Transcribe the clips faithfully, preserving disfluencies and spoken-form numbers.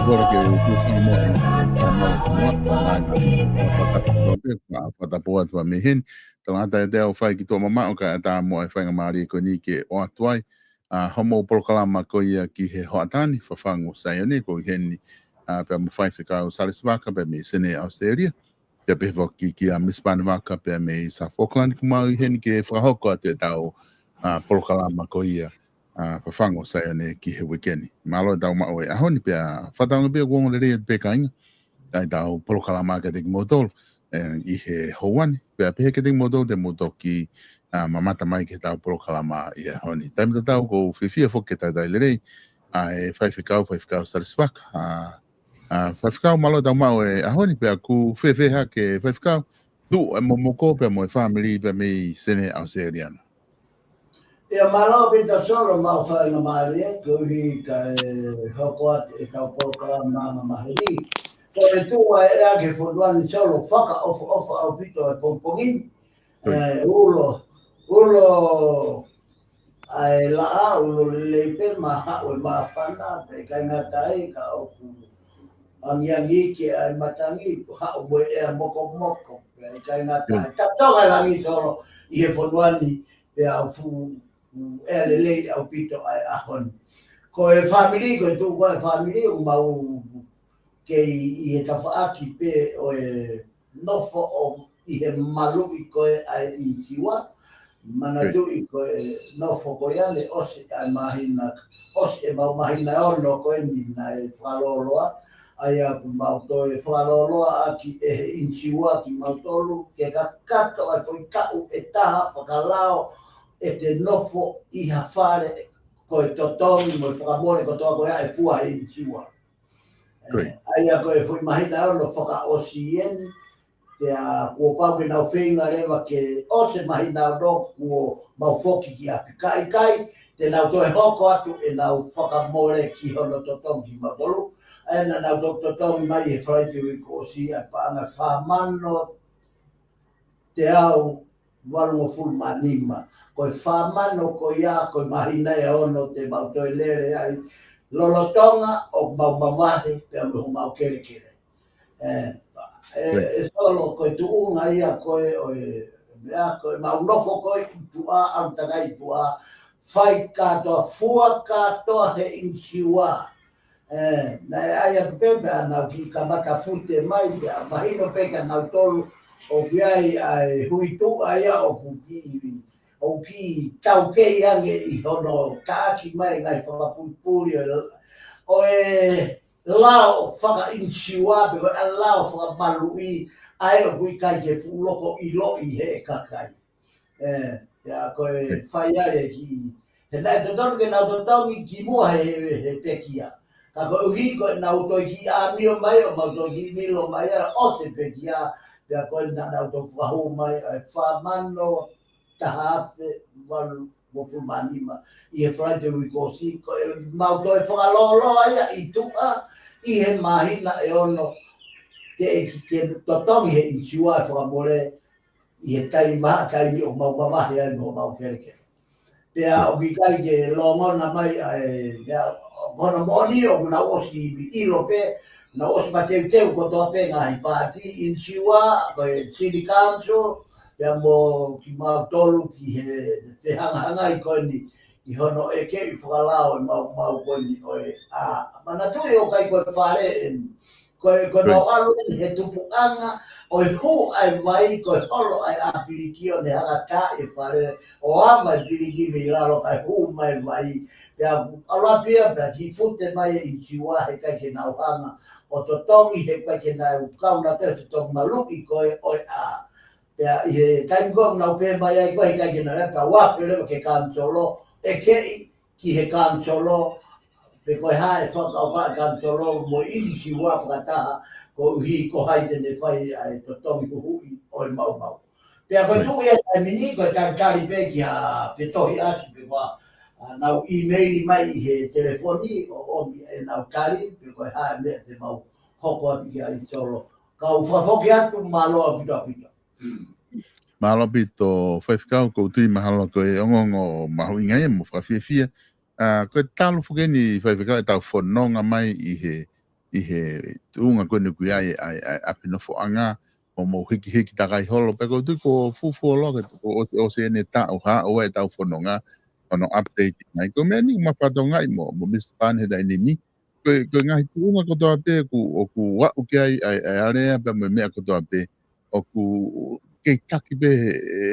Kole ke u tuʻu fakamoʻoni, e, ka mau, mau, mau, mau, fakatapu atu mei heni. Talangata ʻiate au fai ki tuʻa mamaʻo kae ʻatā mo e faingamālie ko eni ke ʻoatu ai ʻa hoʻomou polokalama ko ia ki he hoʻatā ni, Fafangu ʻo Saione, ko eni, ʻa, pea mo Faifekau Salesi Vaka, pea mei Senē, ʻAositelēlia. Pea pehē foki kia Miss Pane Vaka, pea mei South Auckland, kuo mau ʻi heni ke fakahoko atu ʻetau, ʻa, polokalama ko ia, ʻa, Fafangu ʻo Saione ki he uike ni. Mālō ʻetau maʻu e ʻaho ni, pea fakatauange pē ʻoku ongo lelei atu pē kāinga ʻa ʻetau polokalama kiate kimoutolu, e, ʻi he houa ni, pea pehē kiate kimoutolu te mou toki, ʻa, mamata mai ki heʻetau polokalama ʻi he ʻaho ni. Taimi tatau ʻoku ou fiefia foki ke talitali lelei ʻa e Faifekau, Faifekau Salesi Vaka, ʻa, ʻa, Faifekau, mālō ʻetau maʻu e ʻaho ni, pea ʻoku fēfē hake Faifekau, tuʻu e momoko pea mo e fāmili pea mei Senē, ʻAositelēlia na. ʻIa, mālō ʻaupito Solo, maʻu faingamālie, koeʻuhi kae hoko atu ʻetau polokalama anga maheni. Ko e tuʻu ʻa e ʻea ki he fonua ni Solo, fakaʻofoʻofa ʻaupito e pongipongi ni. Oi. E, ulo, ulo ʻa e laʻā, ulo lelei pē, mahaʻu e māfana, pea ʻikai ngata ai, ka ʻoku ʻangiʻangi ke ʻai matangi, haʻu mo e ʻea mokomoko, pea ʻikai ngata ai. Oi. Tau toka e langi Solo ʻi he fonua ni, pea fuʻu ʻea lelei ʻaupito ʻa e ʻaho ni. Ko e fāmili, ko e tuʻu ko e fāmili, ʻoku mau kei ʻi he tafaʻaki pē ʻo e nofo ʻo ʻi he maluʻi ko ē ʻa e ʻinisiua. Manatuʻi ko e nofo ko ia ne ʻosi ʻa e māhina, ʻosi ʻemau māhina ʻe ono ko eni naʻe fakalōloa. ʻA ia ʻoku mau toe fakalōloa ʻaki ʻe he ʻinisiua kimautolu ke kakato ʻa e foʻi taʻu ʻe taha fakalao ʻete nofo ʻi ha fale ko e totongi mo e fakamole kotoa ko ia ʻe fua he ʻinisiua. Great. ʻE, ʻa ia ko e foʻi māhina ʻe ono fakaʻosi eni, pea kuo pau ke nau feinga leva ke ʻosi e māhina ʻe ono kuo mau foki ki ʻapi. Ka ʻikai, te nau toe hoko atu ʻenau fakamole ki hono totongi kimautolu. ʻA ia naʻa nau toki totongi mai he Falaite uike kuo ʻosi ʻa e paʻanga fā mano teau valungofulu mā nima. Ko e fā mano ko ia, ko e māhina ʻe ono te mau toe lele ai lolotonga ʻoku mau mavahe pea mo homau kelekele. ʻE, ʻe, ʻe Solo, ko e tuʻunga ia ko ē ʻo e meʻa, ko ʻemau nofo ko ē ʻi tuʻa, ʻalu takai ʻi tuʻa, fai kātoa, fua kātoa he ʻinisiua. ʻE, naʻe ʻai atu pē pea nau kiʻi kamata fute mai, pea mahino pē kia nautolu ʻoku ʻi ai ʻa e huituʻa ia ʻoku kiʻi, ʻoku kiʻi taukei ange ʻi hono taʻaki mai e ngaahi fakapulipuli ʻo e, ʻo e lao fakaʻinisiua pe ko e lao fakamaluʻi, ʻa ē ʻoku ʻikai ke fuʻu loko ʻiloʻi he kakai. ʻE, ia ko e fai ai e kiʻi, he naʻe totonu ke nau totongi kimuʻa he, he, he pekia. Ka koeʻuhi ko ʻenau toe kiʻi ʻāmio mai ʻo mau toe kiʻi lilo mai ʻa e ʻosi e pekia, pea ko ē naʻa nau toe fakahū mai ʻa e fā mano taha afe valungofulu mā nima ʻi he Falaite uike kuo ʻosi, ko ʻemau toe fakalōloa ia ʻi tuʻa ʻi he māhina ʻe ono ke, ke totongi he ʻinisiua e fakamole ʻi he taimi, taimi ʻoku mau mavahe ai mo homau kelekele. Pea ʻoku ʻikai ke longona mai ʻa e, pea ko hono moʻoni ʻoku nau ʻosi ʻilo pē, nau ʻosi mateuteu kotoa pē ngaahi paati, ʻinisiua, ko e City Council, pea mo kimautolu ki he fehangahangai ko eni ʻi hono ʻekeʻi fakalao e maumau ko eni ʻo e ʻā. Manatuʻi ʻoku ʻikai ko e fale eni. Ko e, ko e mau ʻalu eni he tupuʻanga ʻo e hū ʻa e vai, ko e holo ʻa e ʻāpiliki ʻo ne hanga ʻo taaʻi e fale, ʻo ava e piliki mei lalo kae hū mai e vai. Pea ʻalu atu ia, pea kiʻi fute mai e ʻinisiua he ʻikai ke nau hanga ʻo totongi, he ʻikai ke nau kau nautolu he totongi maluʻi ko ē ʻo e ʻā. Pea ʻi he taimi ko ē ʻoku nau pehē mai ai ko ē he ʻikai ke nau ʻā, pea ʻoatu leva ki he kanisolo, ʻekeʻi ki he kanisolo, pe ko e hā e fakakaukau e kanisolo mo e ʻinisiua fakataha, koeʻuhi ko hai te ne fai ʻa e totongi huhuʻi ʻo e maumau. Pea ko e tuʻu ia he taimi ni, ko e talitali pē ki ha fetohiʻaki pe ko ha, ʻa, nau ʻīmeili mai ʻi he telefoni ʻo ʻomi ʻenau tali, pe ko e hā e meʻa te mau hoko atu ki ai Solo. Kau fakafoki atu, mālō ʻaupito ʻaupito. Mālō ʻaupito, Faifekau, ʻoku ou tui mahalo ko e ongoongo mahuʻinga ia mo fakafiefia. ʻA, ko e talu foki eni, Faifekau, ʻetau fononga mai ʻi he, ʻi he tuʻunga ko eni ʻoku ʻi ai ʻa e, ʻa e, ʻa e ʻapi nofoʻanga, ʻo mou hikihiki takai holo, pea ʻoku ou tui kuo fuofua loa ke, kuo ʻosi, ʻosi ʻene taʻu ha, ʻo e tau fononga, ʻo nau update mai. Ko e meʻa ni ʻoku ma fakatokangaʻi mo, mo Mister Pane he taimi ni. Ko e, ko e ngaahi tuʻunga kotoa pē ʻoku, ʻoku aʻu ki ai ʻa e, ʻa e alea pea mo e meʻa kotoa pē, ʻoku kei taki pē he,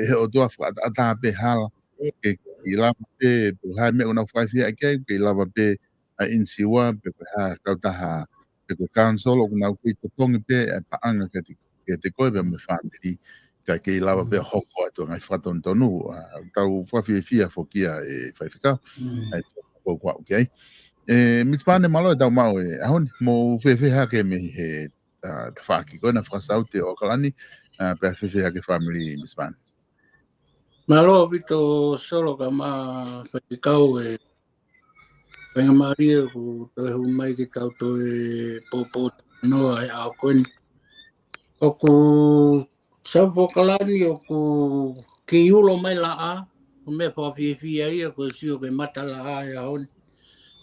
he ʻOtua, fakaʻataʻatā pē hala, ke, ke lava pē, pe ko e hā e meʻa ʻoku nau fakafiefia ki ai, ke lava pē ʻa e ʻinisiua, pe ko e hā kautaha, pe ko e kanisolo, ʻoku nau kei totongi pē ʻa e paʻanga kiate, kiate koe pea mo e fāmili, kae kei lava pē ʻo hoko atu ʻa e ngaahi fakatonutonu, ʻa, tau fakafiefia foki ia ʻe Faifekau, ʻa e tō ko ʻoku aʻu ki ai. ʻE, Miss Pane, mālō e tau maʻu e ʻaho ni, mou fēfē hake mei he, ʻa, tafaʻaki ko ena Fakasaute ʻo ʻAokalani, ʻa, pea fēfē hake fāmili, Miss Pane? Mālō ʻaupito Solo kae ʻumaʻā Faifekau e faingamālie ʻoku toe hū mai ke tau toe pōpōtalanoa he ʻaho ko eni. ʻOku South ʻAokalani ʻoku kei ulo mai laʻā, ko e meʻa fakafiefia ia ko e sio ki he matalaʻā he ʻaho ni.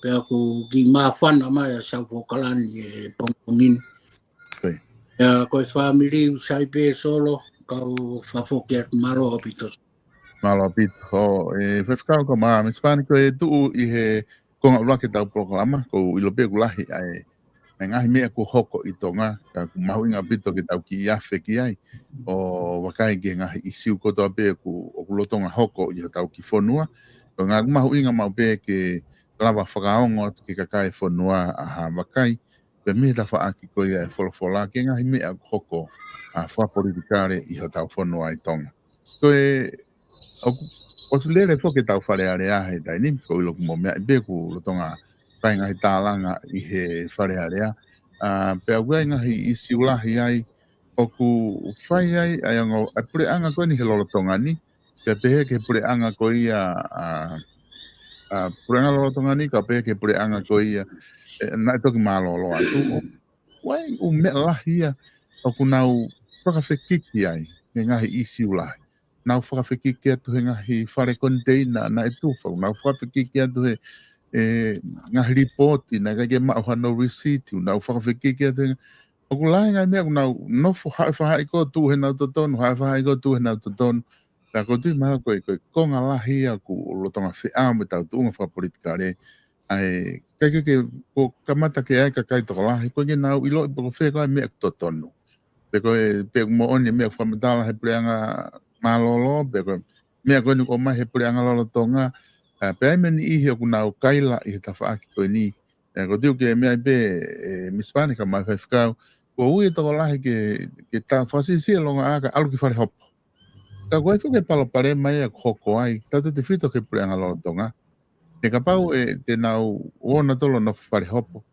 Pea ʻoku kei māfana mai ʻa South ʻAokalani he pongipongi ni. Ko ia. ʻIa, ko e fāmili ʻoku sai pē Solo, kau fakafoki atu, mālō ʻaupito. Mālō ʻaupito. ʻE, Faifekau kae ʻumaʻā Miss Pane, ko e tuʻu ʻi he konga ʻuluaki ʻetau polokalama, ʻoku ou ʻilo pē ʻoku lahi ʻa e, ʻa e ngaahi meʻa kuo hoko ʻi Tonga, ka ʻoku mahuʻinga ʻaupito ke tau kiʻi afe ki ai, ʻo vakai ki he ngaahi ʻīsiu kotoa pē ʻoku, ʻoku lolotonga hoko ʻi hotau kiʻi fonua. Ko e ʻuhinga ʻoku mahuʻinga maʻu pē ke lava fakaongo atu ki he kakai e fonua ʻa ha vakai, pea mei he tafaʻaki ko ia e folofola ki he ngaahi meʻa ʻoku hoko, ʻa, fakapolitikale ʻi hotau fonua ʻi Tonga. Ko e, ʻoku, ʻosi lele foki ʻetau Fale Alea he taimi ni, ʻoku ou ʻilo ʻoku mou meaʻi pē ʻoku lolotonga fai ngaahi tālanga ʻi he Fale Alea. ʻA, pea ʻoku ʻi ai ngaahi ʻīsiu lahi ai, ʻoku fai ai, ʻa e ongo, ʻa e puleʻanga ko eni he lolotonga ni, pea pehē ki he puleʻanga ko ia, ʻa, ʻa, puleʻanga lolotonga ni, kae pehē ki he puleʻanga ko ia, ʻe, naʻe toki mālōlō atu. ʻOku ʻi ai ʻū meʻa lahi ia, ʻoku nau fakafekiki ai, he ngaahi ʻīsiu lahi. Nau fakafekiki atu he ngaahi fale koniteina naʻe tufa, nau fakafekiki atu he, ʻe, ngaahi lipooti, naʻe ʻikai ke maʻu hano receipt, nau fakafekiki atu he, ʻoku lahi ngaahi meʻa, ʻoku nau nofo haʻu e faʻahikoʻi tuʻu heʻenau totonu, haʻu e faʻahikoʻi tuʻu heʻenau totonu. Pea ʻoku ou tui mahalo ko e, ko e konga lahi ia ʻoku lolotonga feʻao mo ʻetau tuʻunga fakapolitikale. ʻA e, ʻikai ke, ke, kuo kamata ke ʻi ai e kakai tokolahi, ʻoku ʻikai ke nau ʻiloʻi pe ko fē koā e meʻa ʻoku totonu. Pe ko e, pe ʻoku moʻoni e meʻa ʻoku fakamatala he puleʻanga mālōlō, pe ko e meʻa ko eni ʻoku ʻomai he puleʻanga lolotonga, ʻa, pea ʻi ai mo e niʻihi ʻoku nau kaila ʻi he tafaʻaki ko eni. ʻE, ʻoku ou tui ʻoku ke meaʻi pē, ʻe, Miss Pane kae ʻumaʻā e Faifekau, kuo ui e tokolahi ke, ke ta fakasiʻisiʻi e longoaʻa kae ʻalu ki fale hopo. Ka ʻoku ʻi ai foki e palopalema ia ʻoku hoko ai, tautautefito ki he puleʻanga lolotonga. He kapau ʻe, te nau ō nautolu ʻo nofo fale hopo,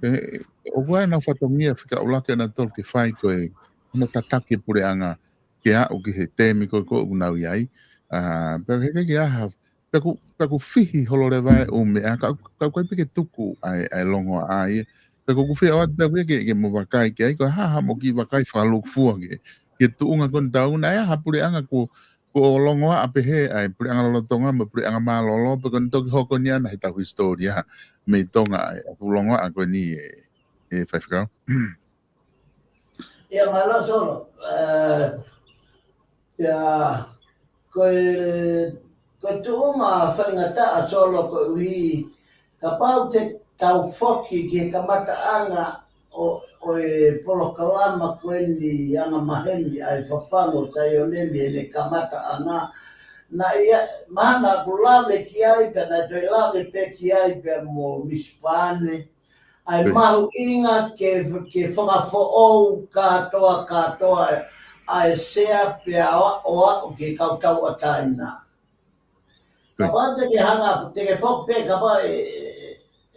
ʻe, ʻoku ʻi ai ʻenau fatongia fika ʻuluaki ʻanautolu ke fai ko e, hono tataki e puleʻanga ke aʻu ki he tēmi ko ē ʻoku nau ʻi ai. ʻA, pea ʻikai ke ʻi ai ha, pea ʻoku, pea ʻoku fihi holo leva e ʻū meʻa, ka, ka ʻoku ʻikai pē ke tuku ʻa e, ʻa e longoaʻa ia. Pea ʻoku ou fie ʻoatu pē ke, ke mou vakai ki ai, ko e hā haʻamou kiʻi vakai fakalūkufua ki he, ki he tuʻunga ko eni ʻoku tau ʻi ai, ha puleʻanga kuo, kuo longoaʻa pehē ʻa e puleʻanga lolotonga mo e puleʻanga mālōlō, pe ko eni toki hoko eni ʻana heʻetau hisitōlia mei Tonga ʻa e, ʻa e fuʻu longoaʻa ko eni, ʻe, ʻe Faifekau. ʻIa, mālō Solo. ʻE, ʻIa, ko e, ko e tuʻunga faingataʻa Solo koeʻuhi, kapau te tau foki ki he kamataʻanga ʻo, ʻo e polokalama ko eni angamaheni ʻa e Fafangu ʻo Saione mei heʻene kamataʻanga. Naʻe ʻi ai, mahalo naʻa ku lave ki ai, pea naʻe toe lave pē ki ai pea mo Miss Pane. ʻA e mahuʻinga ke, ke fakafoʻou kātoa, kātoa ʻa e sea pea ʻo, ʻo aʻu ki he kau tauʻatāina. Kapau te ke hanga, te ke foki pē, kapau ʻe,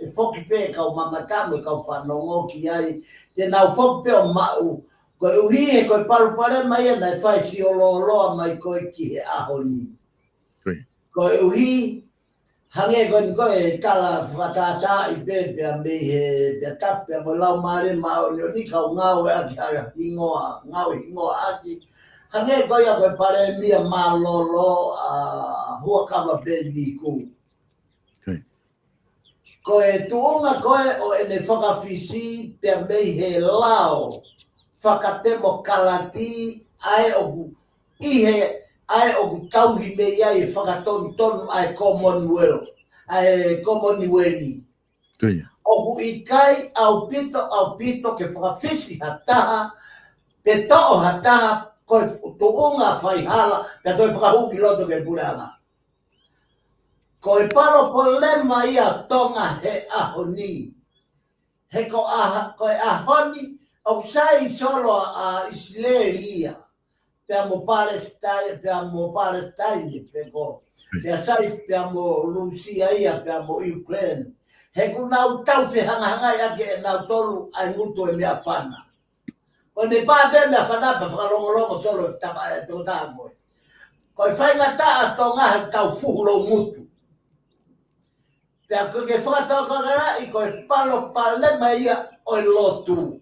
ʻe foki pē kau mamata mo e kau fanongo ki ai, te nau foki pē ʻo maʻu, koeʻuhi he ko e palopalema ia naʻe fai siololoa mai ko ē ki he ʻaho ni. Koeʻuhi, hangē ko eni ko e tala fakatātaaʻi pē, pea mei he, pea tapu, pea mo e Laumālie Māʻoniʻoni kau ngāueʻaki ʻa e hingoa, ngāue hingoa ʻaki. Hangē ko ia ko e palēmia mālōlō ʻa Huʻakavameiliku. Ko e tuʻunga ko ē ʻo ʻene fakafisi pea mei he lao fakatemokalati ʻa ē ʻoku ʻi he, ʻa ē ʻoku tauhi mei ai e fakatonutonu ʻa e Commonwealth, ʻa e Komoniueli. ʻOku ʻikai ʻaupito, ʻaupito ke fakafisi ha taha, pe toʻo ha taha, ko e tuʻunga faihala, pea toe fakahū ki loto ki he puleʻanga. Ko e palopalema ia Tonga he ʻaho ni. He ko ʻaho, ko e ʻaho ni, ʻoku sai Solo ʻa ʻIsileli ia. Pea mo Palestai-, pea mo Palestaine, pe ko. Pea sai, pea mo Lūsia ia, pea mo Ukraine. He ʻoku nau tau fehangahangai ʻaki ʻe nautolu ʻa e ngutu e meʻafana. Ko ʻene pā pē meʻafana pea fakalongolongo tolo tapa e tō tā koe. Ko e faingataʻa Tonga he tau fuhu lou ngutu. Pea ko e fakatokanga ia ko e palopalema ia ʻo e lotu.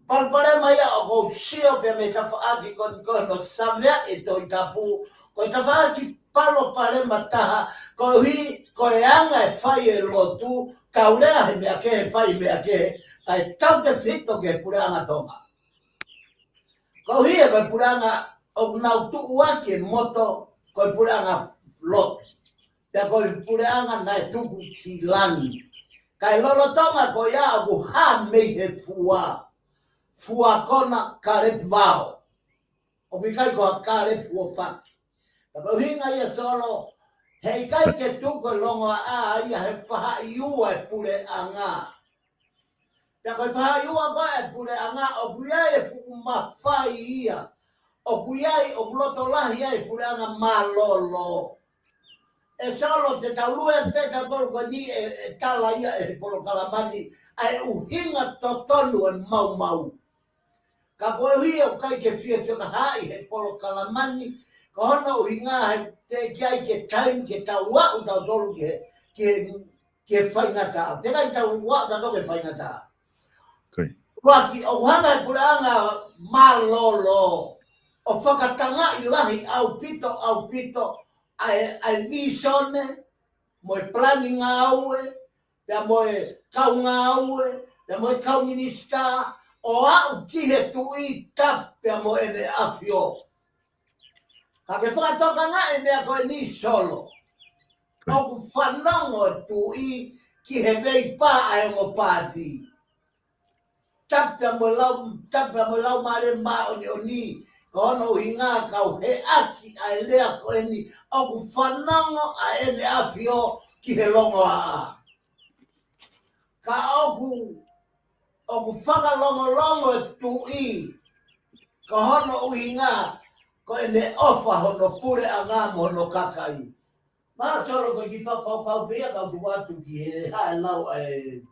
Palopalema ia ʻoku ou sio pea mei tafaʻaki ko eni ko hono savea e Tohi Tapu. Ko e tafaʻaki palopalema taha, koeʻuhi, ko e anga e fai e lotu, tau lea he meʻa kehe, fai meʻa kehe, kae tautefito ki he puleʻanga Tonga. Koeʻuhi he ko e puleʻanga ʻoku nau tuʻu ʻaki e moto, ko e puleʻanga lotu. Pea ko e puleʻanga naʻe tuku ki langi. Kae lolotonga ko ia ʻoku hā mei he fua. Fua kona kalepu vao. ʻOku ʻikai ko ha kalepu ʻo faki. Ka ko e ʻuhinga ia Solo, he ʻikai ke tuku e longoaʻa ia he faʻahi ua e puleʻanga. Pea ko e faʻahi ua ko ē e puleʻanga, ʻoku ʻi ai e fuʻu mafai ia. ʻOku ʻi ai, ʻoku loto lahi ai e puleʻanga mālōlō. ʻE Solo te tau lue pē tautolu ko eni e, e tala ia ʻe he polokalama ni, ʻa e ʻuhinga totonu e maumau. Ka koeʻuhi ʻoku ʻikai ke fie fekahai he polokalama ni, ko hono ʻuhinga he teʻeki ai ke taimi ke tau aʻu tautolu ki he, ki he, ki he faingataʻa. Teʻeki ai tau aʻu tautolu ki he faingataʻa. Ko ia. Uaki, ʻoku hanga e puleʻanga mālōlō ʻo fakatangaʻi lahi ʻaupito, ʻaupito, ʻa e, ʻa e vīsone, mo e palani ngāue, pea mo e kau ngāue, pea mo e kau minisitā, ʻo aʻu ki he Tuʻi Tapu pea mo ʻEne ʻAfio. Ka ke fakatokangaʻi e meʻa ko eni Solo. ʻOku fanongo e Tuʻi ki he veipā ʻa e ongo pāti. Tapu pea mo e lau, tapu pea mo e Laumālie Māʻoniʻoni, ko hono ʻuhinga kau heʻaki ʻa e lea ko eni, ʻoku fanongo ʻa ʻEne ʻAfio ki he longoaʻa. Ka ʻoku, ʻoku fakalongolongo e Tuʻi, ko hono ʻuhinga, ko ʻene ʻofa hono puleʻanga mo hono kakai. Mālō Solo ko e kiʻi fakakaukau pē ia kau tuku atu ki he hā e lau ʻa e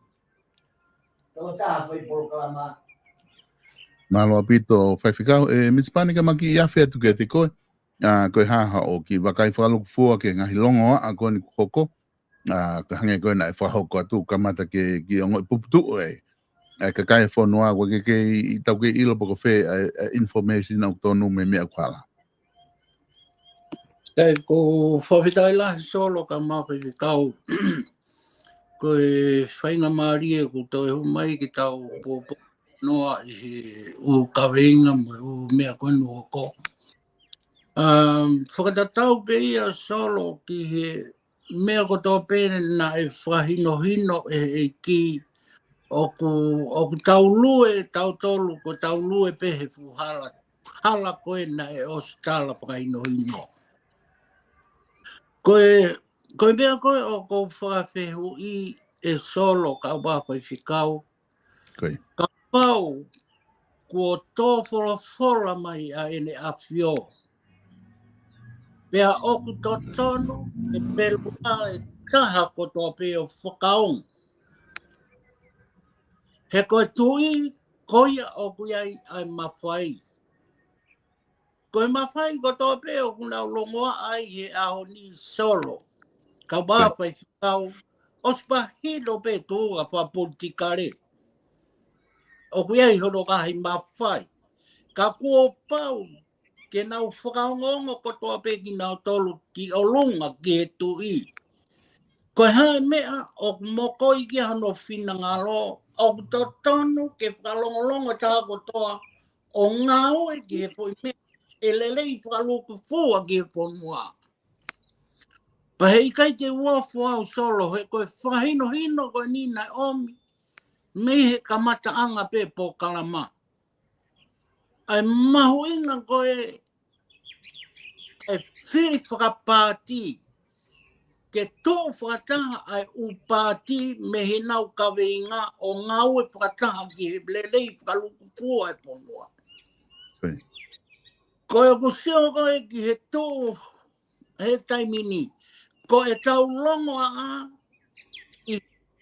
tokotaha fai polokalama. Mālō ʻaupito Faifekau, ʻe Misi Pani ka mau kiʻi afe atu kiate koe. ʻA, ko e hā haʻo kiʻi vakai fakalūkufua ki he ngaahi longoaʻa ko eni kuo hoko. ʻA, ka hangē ko ē naʻe fakahoko atu kamata ke, ke ongoʻi puputuʻu e, ʻa e kakai e fonua, ʻoku ʻikai ke, ke tau kei ʻilo pe ko fē ʻa e, ʻa e information ʻoku tonu mei he meʻa kuo hala. ʻIo, ʻoku ou fakafetaʻi lahi Solo kae ʻumaʻā Faifekau. Ko e faingamālie kuo toe hū mai ke tau poupou noa ʻi he ʻū kaveinga mo e ʻū meʻa ko eni kuo hoko. Um, fakatatau pē ia Solo ki he meʻa kotoa pē naʻe fakahinohino ʻe he ʻEiki, ʻoku, ʻoku tau lue tautolu, ko tau lue pē he fuʻu hala, hala ko ē naʻe ʻosi tala fakahinohino. Ko e, ko e meʻa ko ē ʻoku ou fakafehuʻi ʻe Solo kae ʻumaʻā Faifekau, Ko ia. Kapau kuo tō folofola mai ʻa ʻEne ʻAfio, pea ʻoku totonu ke peluʻa e taha kotoa pē ʻo fakaongo. He ko e Tuʻi, ko ia ʻoku ʻi ai ʻa e mafai. Ko e mafai kotoa pē ʻoku nau longoaʻa ai he ʻaho ni Solo, kae ʻumaʻā Faifekau, ʻosi pahino pē tuʻunga fakapolitikale. ʻOku ʻi ai hono ngaahi mafai. Ka kuo pau ke nau fakaongoongo kotoa pē kinautolu ki ʻolunga ki he Tuʻi. Ko e hā e meʻa ʻoku mokoi ki ai hono finangalo, ʻoku totonu ke fakalongolongo e taha kotoa ʻo ngāue ki he foʻi meʻa ʻe lelei fakalūkufua ki he fonua. Pea heʻikai te u ofo au Solo, he ko e fakahinohino ko eni naʻe ʻomi mei he kamataʻanga pē polokalama. ʻA e mahuʻinga ko e, e fili fakapaati, ke tuʻu fakataha ʻa e ʻū paati mei heʻenau kaveinga ʻo ngāue fakataha ki he lelei fakalūkufua e fonua. Ko e ʻoku sio ko e ki he tuʻu he taimi ni, ko e tau longoaʻa ʻi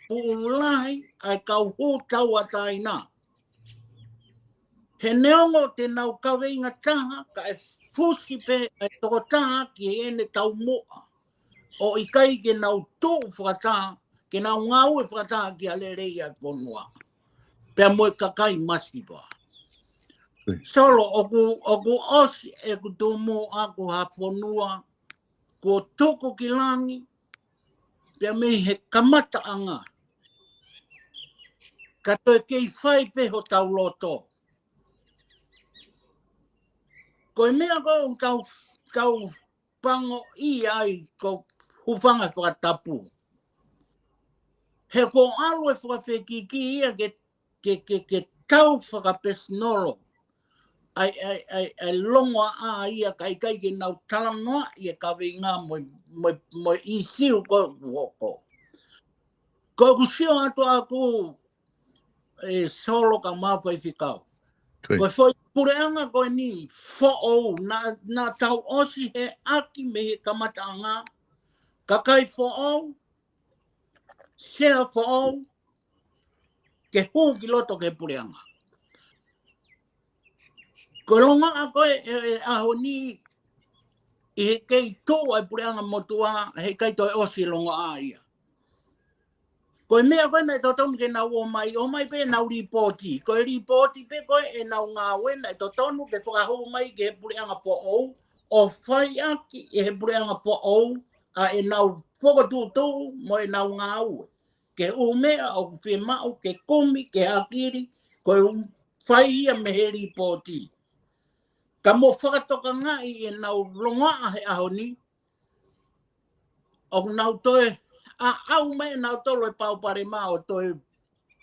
puʻu lahi ʻa e kau hū tauʻatāina. He neongo te nau kaveinga taha, ka e fusi pē ʻa e tokotaha ki heʻene taumuʻa, ʻo ʻikai ke nau tuʻu fakataha, ke nau ngāue fakataha ki he lelei ʻa e fonua pea mo e kakai masiva. Solo, ʻoku, ʻoku ʻosi ʻeku tumuʻa ko ha fonua kuo tuku ki langi pea mei he kamataʻanga, ka toe kei fai pē hotau loto. Ko e meʻa ko ē ʻoku tau, tau pango ʻi ai ko e hūfanga fakatapu. He ko e ʻalu e fakafekiki ia ke, ke, ke, ke tau fakapesinolo ʻa e, ʻa e, ʻa e, ʻa e longoaʻa ia ka ʻikai ke nau talanoaʻi e kaveinga mo e, mo e, mo e ʻīsiu ko ē ʻoku hoko. Ko ʻeku sio atu ʻaʻaku ē Solo kae ʻumaʻā Faifekau. Ko e foʻi puleʻanga ko eni foʻou, naʻa, naʻa tau ʻosi heʻaki mei he kamataʻanga, kakai foʻou, sea foʻou, ke hū ki loto ki he puleʻanga. Ko e longoaʻa ko ē, ē, ē, ʻaho ni, ʻi he kei tuʻu ʻa e puleʻanga motuʻa, heʻikai toe ʻosi e longoaʻa ia. Ko e meʻa ko ē naʻe totonu ke nau ō mai, ō mai pē ʻenau lipooti. Ko e lipooti pē ko ē ʻenau ngāue naʻe totonu ke fakahū mai ki he puleʻanga foʻou, ʻo faiʻaki ʻe he puleʻanga foʻou ʻa ʻenau fokotuʻutuʻu mo ʻenau ngāue. Ke ʻū meʻa ʻoku fiemaʻu ke kumi, ke ʻākili, ko e ʻū fai ia mei he lipooti. Ka mo fakatokangaʻi ʻenau longoaʻa he ʻaho ni, ʻoku nau toe ʻaʻau mai ʻenau tolo e paupalema ʻo toe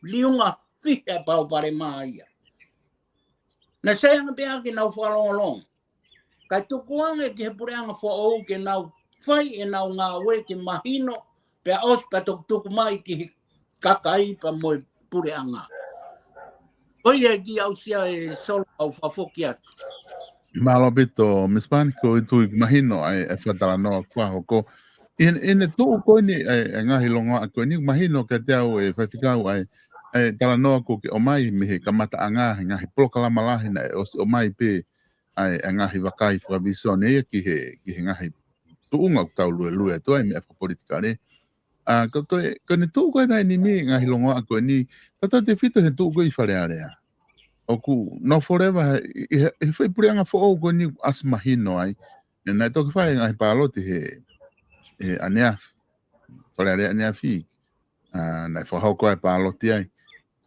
liunga fiha e paupalema ia. Naʻe sai ange pē ʻaki ʻenau fakalongolongo. Kae tukuange ki he puleʻanga foʻou ke nau fai ʻenau ngāue ke mahino, pea ʻosi pea toki tuku mai ki he kakai pea mo e puleʻanga. Ko ia ki au sia e Solo au fafoki atu. Mālō ʻaupito, Miss Pani, ko e tui mahino ai e fakatalanoa kuo hoko. ʻI he, ʻi heʻene tuʻu ko eni e, e ngaahi longoaʻa ko eni mahino kiate au e Faifekau ai, e talanoa ko ē ke ʻomai mei he kamataʻanga he ngaahi polokalama lahi naʻe ʻosi ʻomai pē ʻa e, e ngaahi vakai fakavīsone ia ki he, ki he ngaahi tuʻunga ʻoku tau luelue atu ai meʻa fakapolitikale. ʻA, ko, ko, ko ʻene tuʻu ko ē taimi ni ngaahi longoaʻa ko eni, tatau tefito he tuʻu ko ē ʻi Fale Alea. ʻOku nofo leva he, he, he foʻi puleʻanga foʻou ko eni ʻasi mahino ai. ʻE naʻe toki fai ngaahi pāloti he, he ʻaneafi. Fale Alea ʻaneafi. ʻA, naʻe fakahoko ai pāloti ai.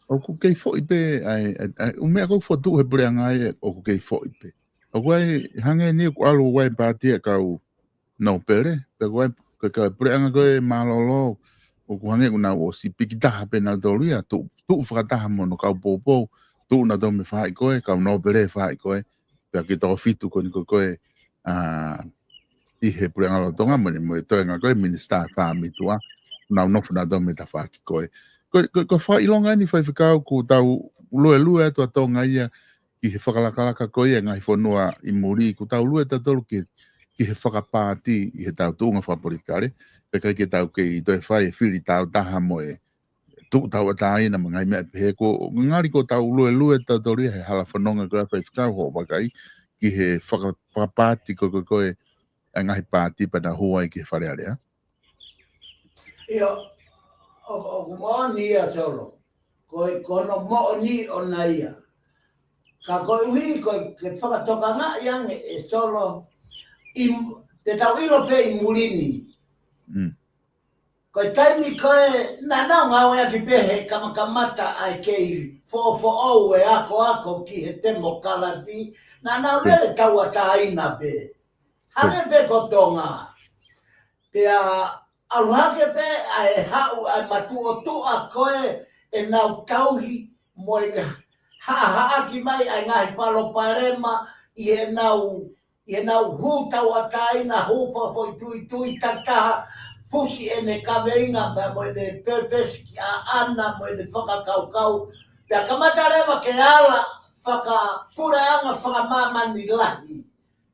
ʻOku kei foʻi pē, ai, ai, ai, ʻū meʻa ko ē fotu he puleʻanga ai, ʻoku kei foʻi pē. ʻOku ai, hangē ni ʻoku ʻalu ai paati e kau nōpele, pea ko e, ko e kau puleʻanga ko ē mālōlō, ʻoku hangē ʻoku nau ʻosi piki taha pē nautolu ia, tuʻu, tuʻu fakataha mo hono kau poupou, tuʻu nautolu mei he faʻahi ko ē, kau nōpele faʻahi ko ē, pea ki he toko fitu ko eni ko ē ko ē, ʻa, ʻi he puleʻanga lolotonga mo e, mo e toenga ko ē minisitā fāmituʻa, nau nofo nautolu mei he tafaʻaki ko ē. Ko, ko, ko e fakaʻilonga eni Faifekau ʻoku tau luelue atu ʻa Tonga ia ki he fakalakalaka ko ia e ngaahi fonua ʻi muli, ʻoku tau lue tautolu ki, ki he fakapaati ʻi he tau tuʻunga fakapolitikale, pea ʻikai ke tau kei toe fai e fili tauʻatāina mo e tuʻu tauʻatāina mo e ngaahi meʻa pehē ko, ngali ʻoku tau luelue tautolu ia he hala fononga ko ia Faifekau hoʻo vakai ki he faka-, fakapaati ko, ko, ko e, e ngaahi paati pea nau hū ai ki he Fale Alea. ʻIo, ʻo, ʻoku moʻoni ia Solo. Ko e, ko hono moʻoni ʻona ia. Ka koeʻuhi, ko e, ke fakatokangaʻi ange e Solo, ʻi, te tau ʻilo pē ʻi muli ni. Mm. Ko e taimi ko ē naʻa nau ngāueʻaki pē he kamakamata ʻa e kei foʻofoʻou e akoako ki he temokalati, naʻa nau lele tauʻatāina pē. Hangē pē ko Tonga. Pea ʻalu hake pē ʻa e haʻu ʻa e matuʻotuʻa ko ē ʻenau tauhi mo e haʻahaʻaki mai ʻa e ngaahi palopalema ʻi heʻenau ʻi heʻenau hū tauʻatāina, hū fakafoʻituitui, takitaha fusi ʻene kaveinga pea mo ʻene purpose ki ʻaʻana mo ʻene fakakaukau. Pea kamata leva ke ala fakapuleʻanga fakamāmani lahi,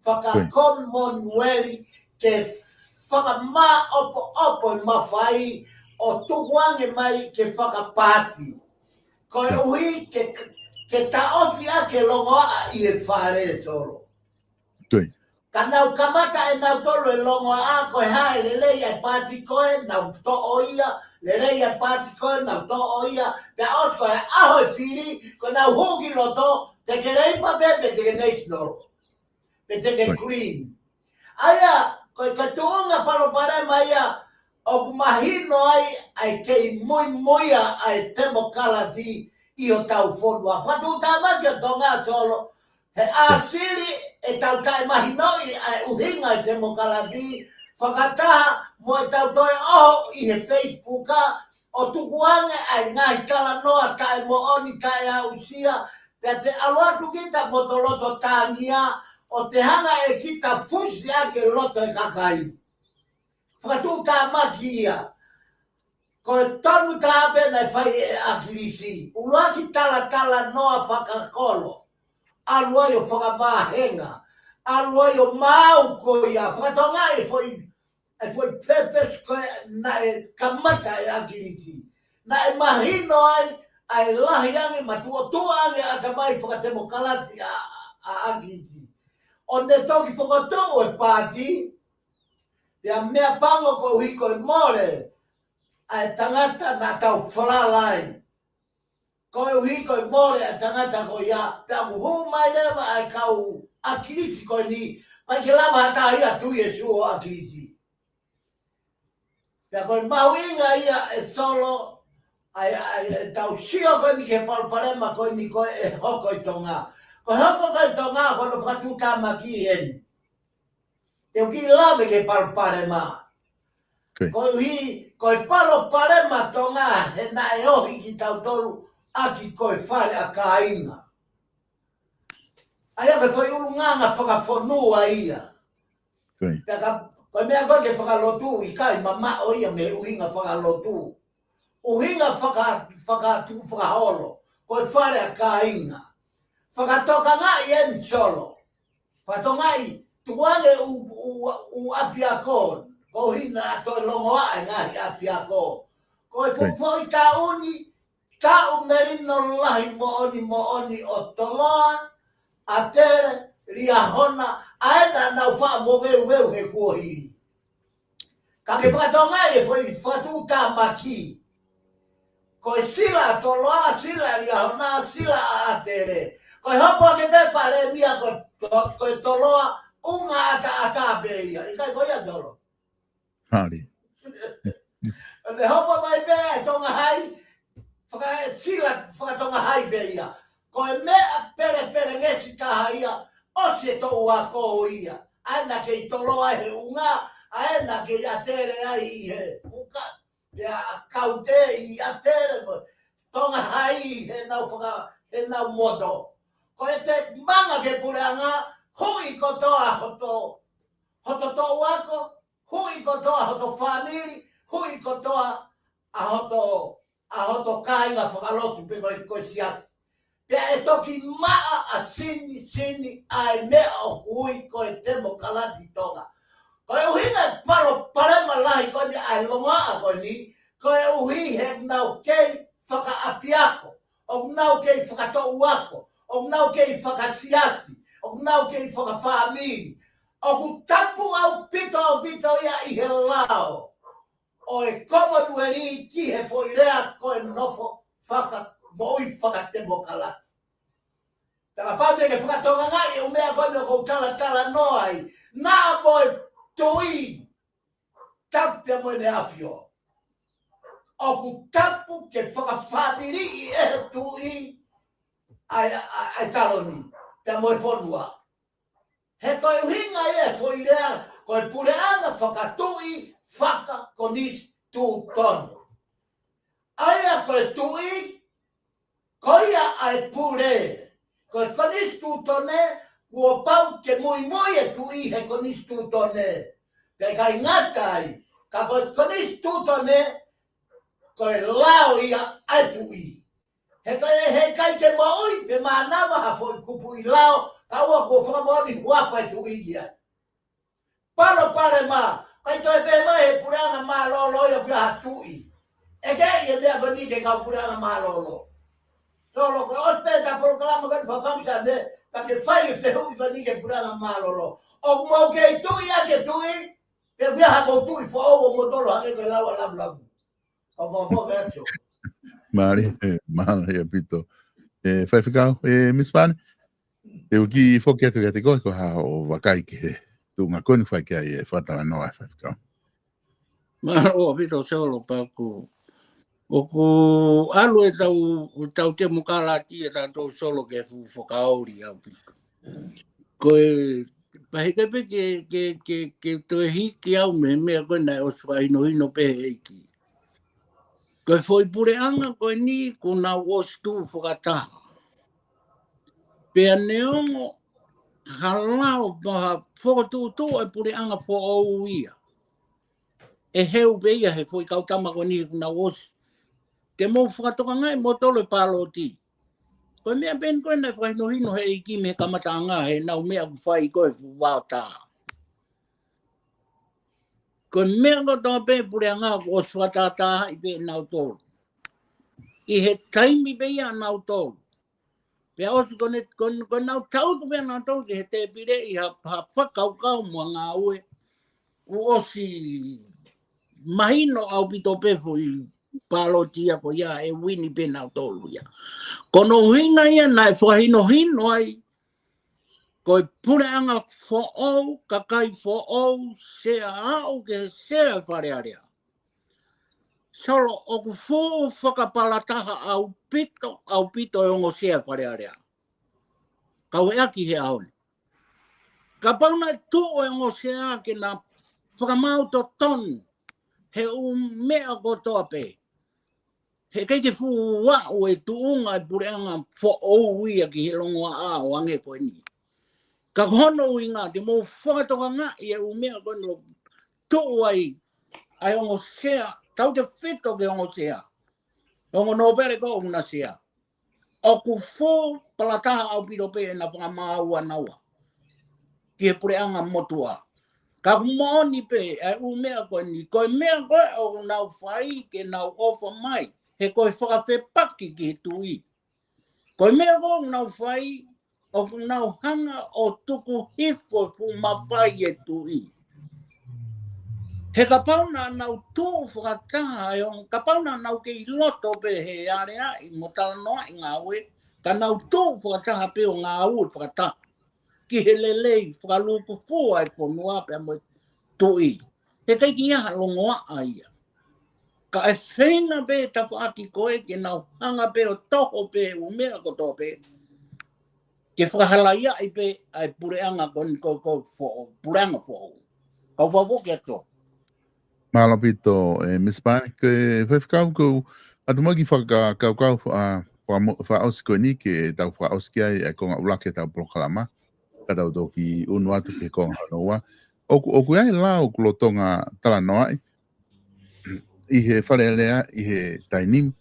faka-Commonwealth, ke fakamāʻopoʻopo e mafai ʻo tukuange mai ke fakapaati. Koeʻuhi ke, ke taʻofi ʻa e longoaʻa ʻi he fale, Solo. Ka nau kamata ʻe nautolu e longoaʻa, ko e hā e lelei ʻa e paati ko ē, nau toʻo ia, lelei ʻa e paati ko ē, nau toʻo ia, pea ʻosi ko e ʻaho e fili, ko ʻenau hū ki loto, te ke Leipa pē, pe te ke National, pe te ke Green. ʻA ia, ko e, ko e tuʻunga palopalema ia, ʻoku mahino ai, ʻa e kei muimuia ʻa e temokalati ʻi hotau fonua. Fakatuʻutāmaki ʻo Tonga, Solo, he ʻāsili ʻetau taʻemahinoʻi ʻa e ʻuhinga e temokalati, fakataha mo ʻetau toe ʻoho ʻi he Facebook ʻo tukuange ʻa e ngaahi talanoa taʻemoʻoni, taʻeaʻusia, pea te ʻalu atu kita mo to loto tāngia, ʻo te hanga ʻe kita fusi ʻaki e loto e kakai. Fakatuʻutāmaki ia. Ko e tonu tā pē naʻe fai ʻe ʻAkilisi. ʻUluaki talatalanoa fakakolo. ʻAlu ai ʻo fakavahenga. ʻAlu ai ʻo maau ko ia. Fakatonga e foʻi, e foʻi purpose ko ē naʻe kamata ʻe ʻAkilisi. Naʻe mahino ai, ʻa e lahi ange, matuʻotuʻa ange ʻatamai fakatemokalati ʻa, ʻa ʻAkilisi. ʻO ne toki fokotuʻu e paati, pea meʻapango koeʻuhi ko e mole ʻa e tangata naʻa tau falala ai. Koeʻuhi ko e mole ʻa e tangata ko ia, pea ʻoku hū mai leva ʻa e kau ʻAkilisi ko eni, ʻikai ke lava ha taha ia tui e sio ʻo ʻAkilisi. Pea ko e mahuʻinga ia ʻe Solo, ʻa e, ʻa e, ʻetau sio ko eni ki he palopalema ko eni ko ē ʻe hoko ʻi Tonga. Ko e hoko ko ē ʻi Tonga, ko hono fakatuʻutāmaki eni. Te u kiʻi lave ki he palopalema. Koeʻuhi, ko e palopalema Tonga, he naʻe ohi kitautolu ʻaki ko e fale ʻa kāinga. ʻA ia ko e foʻi ʻulungaanga fakafonua ia. Pea ka, ko e meʻa ko ē ke fakalotu, ʻikai mamaʻo ia mei he ʻuhinga fakalotu. ʻUhinga faka, fakatuʻu fakaholo, ko e fale ʻa kāinga. Fakatokangaʻi eni, Solo. Fakatongaʻi, tukuange ʻū, ʻū, ʻū ʻapiako, koeʻuhi naʻa toe longoaʻa e ngaahi ʻapiako. Ko e fuʻu foʻi taʻu ni, taʻu melino lahi moʻoni moʻoni ʻo Toloa, ʻAtele, Liahona, ʻa ē naʻa nau faʻa moveuveu he kuohili. Ka ke fakatongaʻi e foʻi fakatuʻutāmaki. Ko e sila ʻa Toloa, sila ʻa Liahona, sila ʻa ʻAtele. Ko e hopo ake pē palēmia ko, ko, ko e Toloa, ʻunga ʻataʻatā pē ia. ʻIkai ko ia, Solo? Hali. ʻO ne hopo mai pē ʻa e Tonga Hai, faka, sila fakatonga hai pē ia. Ko e meʻa pelepelengesi taha ia, ʻosi e toʻu ako ia. ʻA ē naʻa kei Toloa he ʻunga, ʻa ē naʻa kei ʻAtele ai ʻi he fuka, pea kaute ʻi ʻAtele mo Tonga Hai he nau faka, he nau moto. Ko e te manga ke puleʻanga, hui kotoa hoto, hoto toʻu ako, hui kotoa hoto fāmili, hui kotoa ʻa hoto, ʻa hoto kāinga fakalotu pe ko e, ko e siasi. Pea ʻe toki maʻa ʻa Sini, Sini ʻa e meʻa ʻoku ui ko e temokalati Tonga. Ko e ʻuhinga e palopalema lahi ko eni ʻa e longoaʻa ko eni, koeʻuhi he nau kei fakaʻapiako, ʻoku nau kei fakatoʻu ako, ʻoku nau kei fakasiasi, ʻoku nau kei fakafāmili. ʻOku tapu ʻaupito ʻaupito ia ʻi he lao ʻo e Commonwealth ki he foʻi lea ko e nofo faka, moʻui fakatemokalati. Pea kapau te ke fakatongangaʻi e ʻū meʻa ko eni ʻoku ou talatalanoa ai, naʻa mo e Tuʻi, tapu pea mo ʻEne ʻAfio. ʻoku tapu ke fakafāmiliʻi ʻe he tuʻi ʻa e, ʻa e, ʻa e taloni pea mo e fonua. He ko e ʻuhinga ia e foʻi lea, ko e puleʻanga fakatuʻi fakakonisitūtone. ʻA ia ko e tuʻi, ko ia ʻa e pule. Ko e konisitūtone, kuo pau ke muimui e tuʻi he konisitūtone. Pea ʻikai ngata ai, ka ko e konisitūtone, ko e lao ia ʻa e tuʻi. He ʻikai, he ʻikai ke moʻui pe mānava ha foʻi kupuʻi lao, kae ʻoua kuo fakamoʻoni huafa e tuʻi ia. Palopalema, ʻikai toe pehē mai he puleʻanga mālōlō ia ʻoku ʻi ai ha tuʻi. ʻE kei ʻi he meʻa ko eni ki he kau puleʻanga mālōlō. Solo, ko e ʻosi pē ʻeta polokalama ko eni fakafangisane, pea ke fai e fehuʻi ko eni ki he puleʻanga mālōlō. ʻOku mou kei tuʻi ʻaki e tuʻi, pe ʻoku ʻi ai haʻamou tuʻi foʻou ʻo mou tolo hake ko e lau ʻa Lavulavu. Ka fakafoki atu. Mālie, mālie ʻaupito. ʻE, Faifekau, ʻe, Miss Pane, te u kiʻi foki atu kiate koe, ko e hā hoʻo vakai ki he tuʻunga ko eni ʻoku fai ki ai e fakatalanoa ʻa e Faifekau. Mālō ʻaupito Solo, pea ʻoku, ʻoku ʻalu ʻetau, ʻetau temokalati ʻa tautolu Solo ki he fuʻu fakaoli ʻaupito. Ko e, pea ʻikai pē ke, ke, ke, ke toe hiki au mei he meʻa ko ē naʻe ʻosi fakahinohino pē ʻe he ʻEiki. Ko e foʻi puleʻanga ko eni kuo nau ʻosi tuʻu fakataha. Pea neongo ha lao mo ha fokotuʻutuʻu e puleʻanga foʻou ia, ʻe heu pē ia he foʻi kau tama ko eni kuo nau ʻosi. Ke mou fakatokangaʻi moutolu e pāloti. Ko e meʻa pē eni ko ē naʻe fakahinohino ʻe he ʻEiki mei he kamataʻanga heʻenau meʻa ʻoku fai ko ē fuʻu vaotā. Ko e meʻa kotoa pē puleʻanga kuo ʻosi fakatātāhaʻi pē ʻe nautolu. ʻI he taimi pē ia ʻa nautolu. Pea ʻosi ko ē, ko ē, ko ʻenau tautu pē ʻa nautolu ki he tēpile ʻi ha, ha fakakaukau mo ha ngāue. Kuo ʻosi mahino ʻaupito pē foʻi pāloti ia ko ia ʻe uini pē ʻe nautolu ia. Ko hono ʻuhinga ia naʻe fakahinohino ai, ko e puleʻanga foʻou, kakai foʻou, sea aʻu ki he sea Fale Alea. Solo, ʻoku fuʻu fakapalataha ʻaupito, ʻaupito e ongo sea Fale Alea. Kau e ʻaki he ʻaho ni. Kapau naʻe tuʻu e ongo sea ke na fakamaau totonu he ʻū meʻa kotoa pē, he ʻikai ke fuʻu aʻu e tuʻunga e puleʻanga foʻou ia ki he longoaʻa ʻo hangē ko eni. Ka ko hono ʻuhinga, te mou fakatokangaʻi e ʻū meʻa ko eni ʻoku tuʻu ai ʻa e ongo sea, tautefito ki he ongo sea. Ongo nōpele ko ē ʻoku na sea. ʻOku fuʻu palataha ʻaupito pē ʻena fakamaau ʻanaua ki he puleʻanga motuʻa. Ka ʻoku moʻoni pē ʻa e ʻū meʻa ko eni, ko e meʻa ko ē ʻoku nau fai ke nau ʻofa mai, he ko e fakafepaki ki he tuʻi. Ko e meʻa ko ē ʻoku nau fai, ʻoku nau hanga ʻo tuku hifo e fuʻu mafai e tuʻi. He kapau naʻa nau tuʻu fakataha, ʻe ongo, kapau naʻa nau kei loto pē he aleaʻi mo talanoaʻi ngāue, ka nau tuʻu fakataha pē ʻo ngāue fakataha ki he lelei fakalūkufua e fonua pea mo e tuʻi. He ʻikai ke ʻi ai ha longoaʻa ia. Ka ʻe feinga pē tafaʻaki ko ē ke nau hanga pē ʻo toho pē ʻū meʻa kotoa pē ke fakahalaiaʻi pē ʻa e puleʻanga ko eni ko, ko foʻou, puleʻanga foʻou. Kau fakafoki atu. Mālō ʻaupito, ʻe, Miss Pane, ko e Faifekau, ko e ʻatu mai ki he fakakaukau fa-, fakamo-, fakaʻosi ko eni ke tau fakaʻosi ki ai e konga ʻuluaki ʻetau polokalama. Ka tau toki ʻunu atu ki he konga hono ua. ʻOku, ʻoku ʻi ai e lao ʻoku lolotonga talanoaʻi ʻi he Fale Alea ʻi he taimi ni.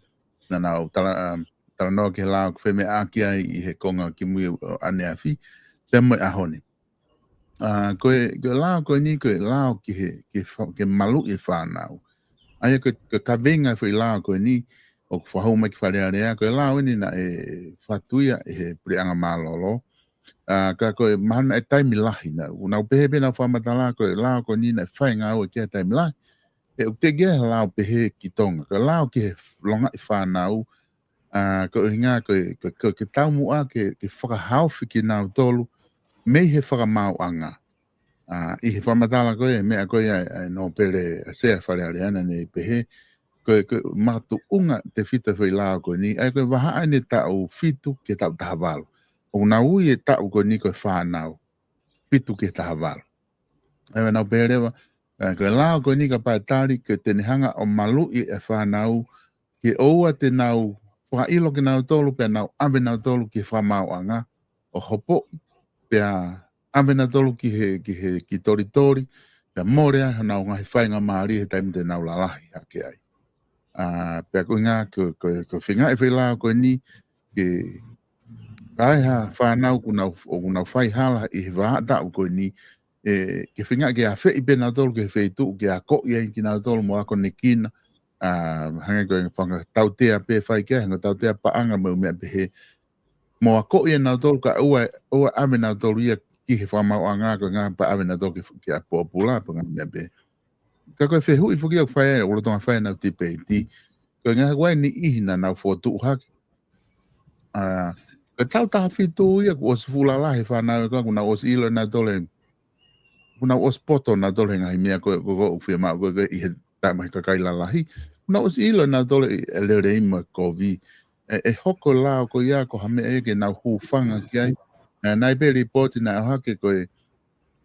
Naʻa nau tala-, talanoa ki he lao ʻoku femeʻaʻaki ai ʻi he konga kimui ʻaneafi, pea mo e ʻaho ni. ʻA, ko e, ko e lao ko eni, ko e lao ki he, ki he fa-, ke maluʻi e fānau. ʻA ia ko e, ko e kaveinga e foʻi lao ko eni, ʻoku fakahū mai ki Fale Alea, ko e lao eni naʻe fatu ia ʻe he puleʻanga mālōlō. ʻA, ka ko e mahalo naʻe taimi lahi naʻa nau pehē pē ʻenau fakamatala, ko e lao ko eni naʻe fai e ngāue ki ai taimi lahi. He ʻoku teʻeki ai ha lao pehē ki Tonga. Ko e lao ki he f-, longaʻi fānau, ʻa, ko e ʻuhinga ko e, ko e, ko e, ko e taumuʻa ke, ke fakahaofi kinautolu mei he fakamaauʻanga. ʻA, ʻi he fakamatala ko ē, meʻa ko ē ʻa e, ʻa e nōpele ʻa e sea Fale Alea naʻa ne pehē, ko e, ko e makatuʻunga tefito e foʻi lao ko eni, ʻa ia ko e vahaʻa eni taʻu fitu ki he taʻu taha valu. ʻOku nau ui e taʻu ko eni ko e fānau, fitu ki he taha valu. ʻA ia nau pehē leva, ʻa ia ko e lao ko eni kapau ʻe tali, ke te ne hanga ʻo maluʻi e fānau, ke ʻoua te nau fakaʻilo kinautolu, pea nau ʻave nautolu ki he fakamaauʻanga ʻo hopoʻi, pea ʻave nautolu ki he, ki he, ki tolitoli, pea mole ai honau ngaahi faingamālie he taimi te nau lalahi hake ai. ʻA, pea ko e ʻuhinga ko, ko, ko e feinga e foʻi lao ko eni, ke ʻai ha fānau ʻoku nau, ʻoku nau fai hala ʻi he vahaʻa taʻu ko eni, ʻe, ke feinga ke afeʻi pē nautolu ki he feituʻu, ke akoʻi ai kinautolu mo akonekina, ʻa, hangē ko e fanga tautea pē fai ki ai, hangē tautea paʻanga mo e meʻa pehē. Mo akoʻi ʻe nautolu kae ʻoua, ʻoua ʻave nautolu ia ki he fakamaauʻanga ko e ʻuhinga pea ʻave nautolu ki, ki ʻapi pōpula pe ko e ngaahi meʻa pehē. Ka ko e fehuʻi foki ʻoku fai, ʻoku lolotonga fai ʻenau tipeiti. Ko e ʻuhinga ko e niʻihi naʻa nau fokotuʻu hake. ʻA, ko e taʻu taha fitu ia kuo ʻosi fuʻu lalahi e fānau ē, kuo nau ʻosi ʻilo ʻe nautolu e, kuo nau ʻosi poto nautolu he ngaahi meʻa ko, ko, ko, ʻoku fiemaʻu ko, ko ē ʻi he taimi ʻa e kakai lalahi. Kuo nau ʻosi ʻilo ʻe nautolu e, e lelei mo e kovi. ʻE, ʻe hoko e lao ko ia ko ha meʻa ia ke nau hūfanga ki ai. Naʻe, naʻe ʻi ai pē lipooti naʻe ʻohake ko e,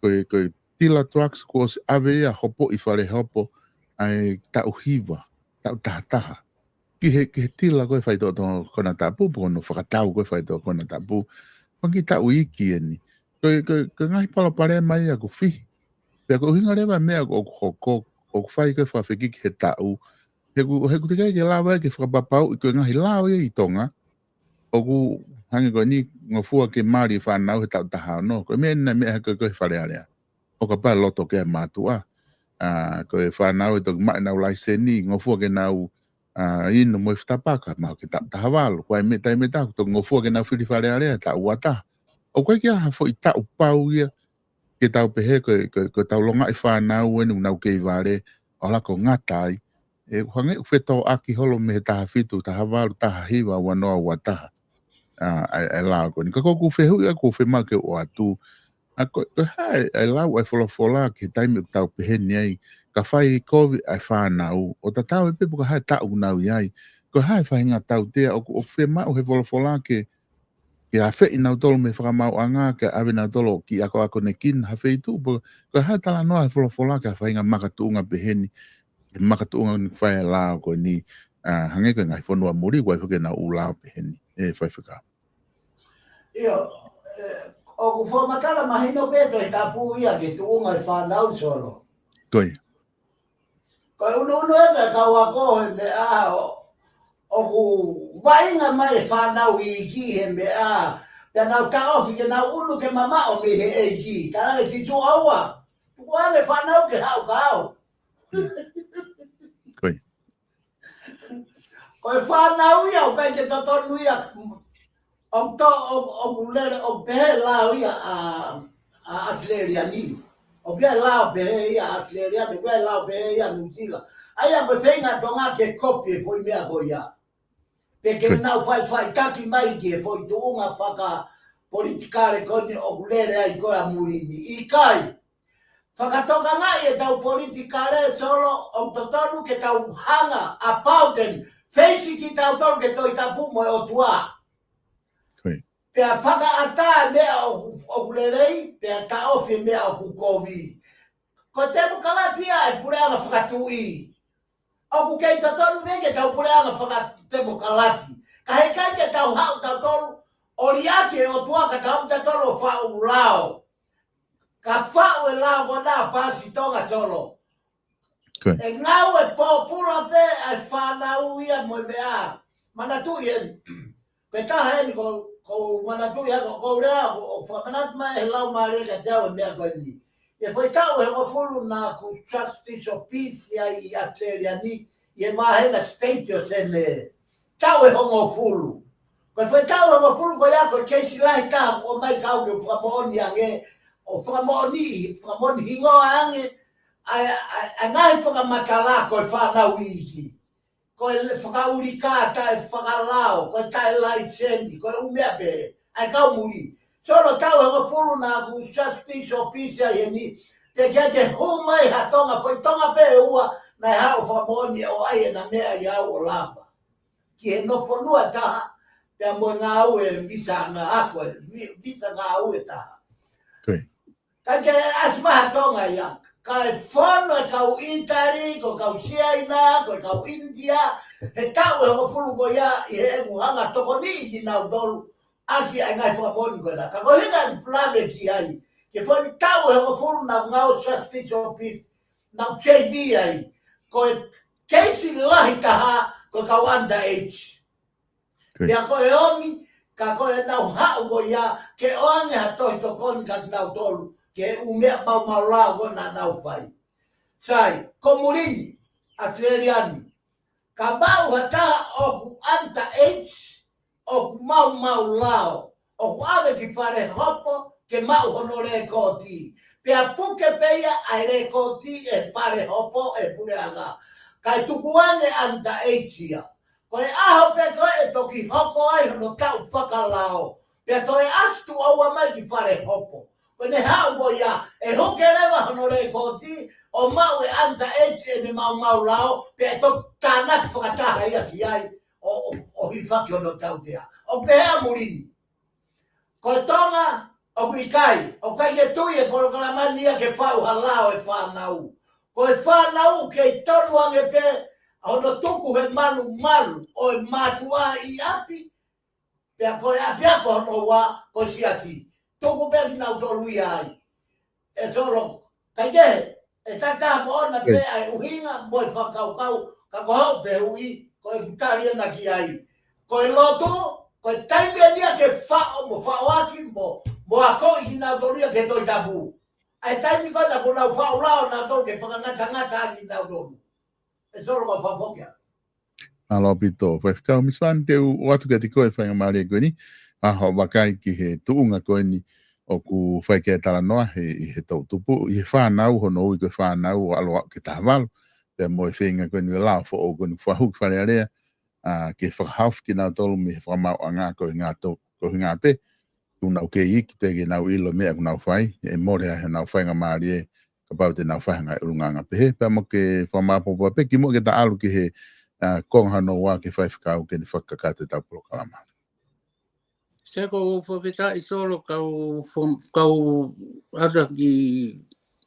ko e, ko e tila trucks kuo ʻosi ʻave ia hopoʻi fale hopo ʻa e taʻu hiva, taʻu taha taha. Ki he, ki he tila ko e faitoʻo Konatapu, pe ko hono fakatau ko e faitoʻo Konatapu. Fanga kiʻi taʻu iiki eni. Ko e, ko e, ko e ngaahi palopalema ia ʻoku fihi. Pea ko e ʻuhinga leva e meʻa ʻoku hoko, ʻoku fai ko e fakafekiki he taʻu. He ʻoku, he ʻoku teʻeki ai ke lava ke fakapapauʻi ko e ngaahi lao ia ʻi Tonga ʻoku hangē ko eni ngofua ke mali e fānau he taʻu taha ono. Ko e meʻa eni naʻe meʻa hake ko e Fale Alea. ʻO kapau ʻe loto ki ai e mātuʻa, ʻa, ko e fānau ʻe toki maʻu ʻenau laiseni, ngofua ke nau, ʻa, inu mo e fitapaka, mahalo ki he taʻu taha valu. Ko e meʻa, taimi ʻe taha, toki ngofua ke nau fili Fale Alea he taʻu ua taha. ʻOku ʻikai ke ʻi ai ha foʻi taʻu pau ia ke tau pehē ko e, ko e, ko e tau longaʻi fānau eni ʻoku nau kei vale, ʻo lava ʻo ngata ai. ʻE, ʻoku hangē ʻoku fetōʻaki holo mei he taha fitu, taha valu, taha hiva, ua noa, ua taha. ʻA, ʻa e, ʻa e lao ko eni. Ka ko ʻeku fehuʻi ʻaʻaku ʻoku fiemaʻu ke u ʻoatu. ʻA, ko, ko e hā e, e lau ʻa e folofola ki he taimi ʻoku tau pehē ni ai, ka fai kovi ʻa e fānau, ʻo tatau ai pē pe ko e hā e taʻu ʻoku nau ʻi ai. Ko e hā e faʻahinga tautea ʻoku, ʻoku fiemaʻu he folofola ke, ke afeʻi nautolu mei he fakamaauʻanga, ke ʻave nautolu ki he ako, akonekina ha feituʻu, pe ko e hā e talanoa he folofola ki ha faʻahinga makatuʻunga pehē ni, he makatuʻunga ni ʻoku fai e lao ko eni, ʻa, hangē ko e ngaahi fonua muli, ʻoku ʻi ai foki ʻenau ʻū lao pehē ni, ʻe Faifekau. ʻIo, ʻe, ʻoku fakamatala mahino pē Tohi Tapu ia ki he tuʻunga e fānau, Solo. Ko ia. Ko e unuunu ē ʻa e kau ako he meʻa ʻo, ʻoku vaʻinga mai e fānau iiki he meʻa, pea nau taʻofi ke nau unu ke mamaʻo mei he ʻEiki. Talaange ʻe Sīsū ʻoua, tuku ā e fānau ke haʻu kiate au. Ko ia. Ko e fānau ia, ʻoku ʻikai ke totonu ia, ʻoku to-, ʻoku, ʻoku lele, ʻoku pehē lao ia ʻa, ʻa ʻAositelēlia ni. ʻOku ʻi ai e lao pehē ia ʻAositelēlia, ʻoku ʻi ai e lao pehē ia Nuʻusila. ʻA ia ko e feinga Tonga ke kopi e foʻi meʻa ko ia. Pe ke Good. nau faʻifaʻitaki mai ki he foʻi tuʻunga fakapolitikale ko eni ʻoku lele ai ko ē ʻa muli ni. ʻIkai. Fakatokangaʻi e tau politikale, Solo, ʻoku totonu ke tau hanga, about and face kitautolu ki he Tohi Tapu mo e ʻOtua. Great. Pea fakaʻatā e meʻa ʻoku, ʻoku lelei, pea taʻofi e meʻa ʻoku kovi. Ko e temokalati ia e puleʻanga fakatuʻi. ʻOku kei totonu pē ke tau puleʻanga fakatemokalati. Ka heʻikai ke tau haʻu tautolu ʻo liʻaki e ʻOtua ka tau tautolu ʻo faʻu lao. Ka faʻu e lao ko ena ʻa Pasi Tonga, Solo. Good. ʻE ngāue pōpula pē ʻa e fānau ia mo e meʻa. Manatuʻi eni. Ko e taha eni ko, ko manatuʻi ʻaʻaku, ko e lea, ko, ʻo fakamanatu mai he Laumālie kiate au e meʻa ko eni. ʻI he foʻi taʻu ʻe hongofulu naʻa ku Justice of Peace ai ʻi ʻAositelēlia ni, ʻi he vāhenga state ʻo Senē. Taʻu ʻe hongofulu. Ko e foʻi taʻu ʻe hongofulu ko ia ko e keisi lahi taha ʻoku ʻomai kiate au ke u fakamoʻoni ange, ʻo fakamoʻoni, fakamoʻoni hingoa ange, ʻa e, ʻa e, ʻa e ngaahi fakamatala ko e fānau iiki. Ko e le-, fakaʻulikā taʻefakalao, ko e taʻelaiseni, ko e ʻū meʻa pehē, ʻa e kau muli. Solo, taʻu ʻe hongofulu naʻa ku Justice of Peace ai heni, teʻeki ai ke hū mai ha Tonga, foʻi Tonga pē ʻe ua, naʻe haʻu ʻo fakamoʻoni ʻo ʻai ʻena meʻa ʻiate au ʻo lava ki he nofo fonua ʻe taha, pea mo e ngāue visa ngā ako, vi-, visa ngāue ʻe taha. Kae kehe, ʻasi mai ha Tonga ia, kae fonu e kau ʻItali, ko e kau Siaina, ko e kau ʻInitia, he taʻu ʻe hongofulu ko ia ʻi heʻeku hanga ʻo tokoniʻi kinautolu ʻaki ʻa e ngaahi fakamoʻoni ko ena. Ka ko e ʻuhinga ʻeku lave ki ai, ko e foʻi taʻu ʻe hongofulu naʻa nau ngāue Justice of Peace, naʻa nau J B ai, ko e keisi lahi taha ko e kau underage. Pea ko e ʻomi, ka ko ʻenau haʻu ko ia ke ʻoange ha tohi tokoni kiate kinautolu ki he ʻū meʻa maumau lao ko ē naʻa nau fai. Sai, ko Mulini, ʻAositelēlia ni, ka maʻu ha taha ʻoku underage, ʻoku maumau lao, ʻoku ʻave ki fale hopo ke maʻu hono lēkooti. Pea puke pē ia ʻa e lēkooti ʻe he fale hopo, ʻe he puleʻanga, kae tukuange underage ia. Ko e ʻaho pē ko ē ʻe toki hoko ai hono taʻu fakalao, pea toe ʻasi tuʻo ua mai ki fale hopo. Ko ʻene haʻu ko ia, ʻe huke leva hono lēkooti ʻo maʻu ʻe he underage ʻene maumau lao, pea toki tānaki fakataha ia ki ai ʻo, ʻo, ʻo hifaki hono tautea. ʻOku pehē ʻa Mulini, ko Tonga ʻoku ʻikai, ʻoku ʻikai ke tui e polokalama ni ia ke faʻu ha lao ʻo e fānau. Ko e fānau kei tonu ange pē hono tuku he malumalu ʻo e mātuʻa ʻi ʻapi, pea ko e ʻapiako hono ua ko e siasi. Tuku pē kinautolu ia ai. ʻE Solo, kae kehe, ʻe taha mo ʻona pē ʻa e ʻuhinga mo e fakakaukau, ka ko hoʻo fehuʻi, ko ʻeku tali ʻena ki ai. Ko e lotu, ko e taimi ʻeni ia ke faʻo mo faʻo ʻaki mo, mo akoʻi kinautolu ia ki he Tohi Tapu. ʻA e taimi ko ē naʻa nau faʻu lao nautolu ke fakangatangata ʻaki kinautolu. ʻE Solo, ka fakafoki ā. Mālō ʻaupito, Faifekau. Miss Pan, te u ʻoatu kiate koe e faingamālie ko eni, ʻa hoʻo vakai ki he tuʻunga ko eni ʻoku fai ki ai e talanoa he, ʻi he toʻutupu, ʻi he fānau, hono ui ko e fānau ʻo ʻalu ʻo aʻu ki he taha valu, pea mo e feinga ko eni ʻo e lao foʻou ko eni ʻoku fakahū ki Fale Alea, ʻa, ke fakahaofi kinautolu mei he fakamaauʻanga ko e ngaahi tō, ko e ngaahi pē, ʻoku nau kei iiki pē ke nau ʻilo e meʻa ʻoku nau fai, ʻe mole ai honau faingamālie, kapau te nau fai ha ngaahi ʻulungaanga pehē. Pea mo ke fakamāopoopo pē kimuʻa ke ta ʻalu ki he, ʻa, konga hono ua ki he Faifekau ke ne fakakakato ʻetau polokalama. Sai, ʻoku ou fakafetaʻi Solo, kau fo-, kau ʻata ki,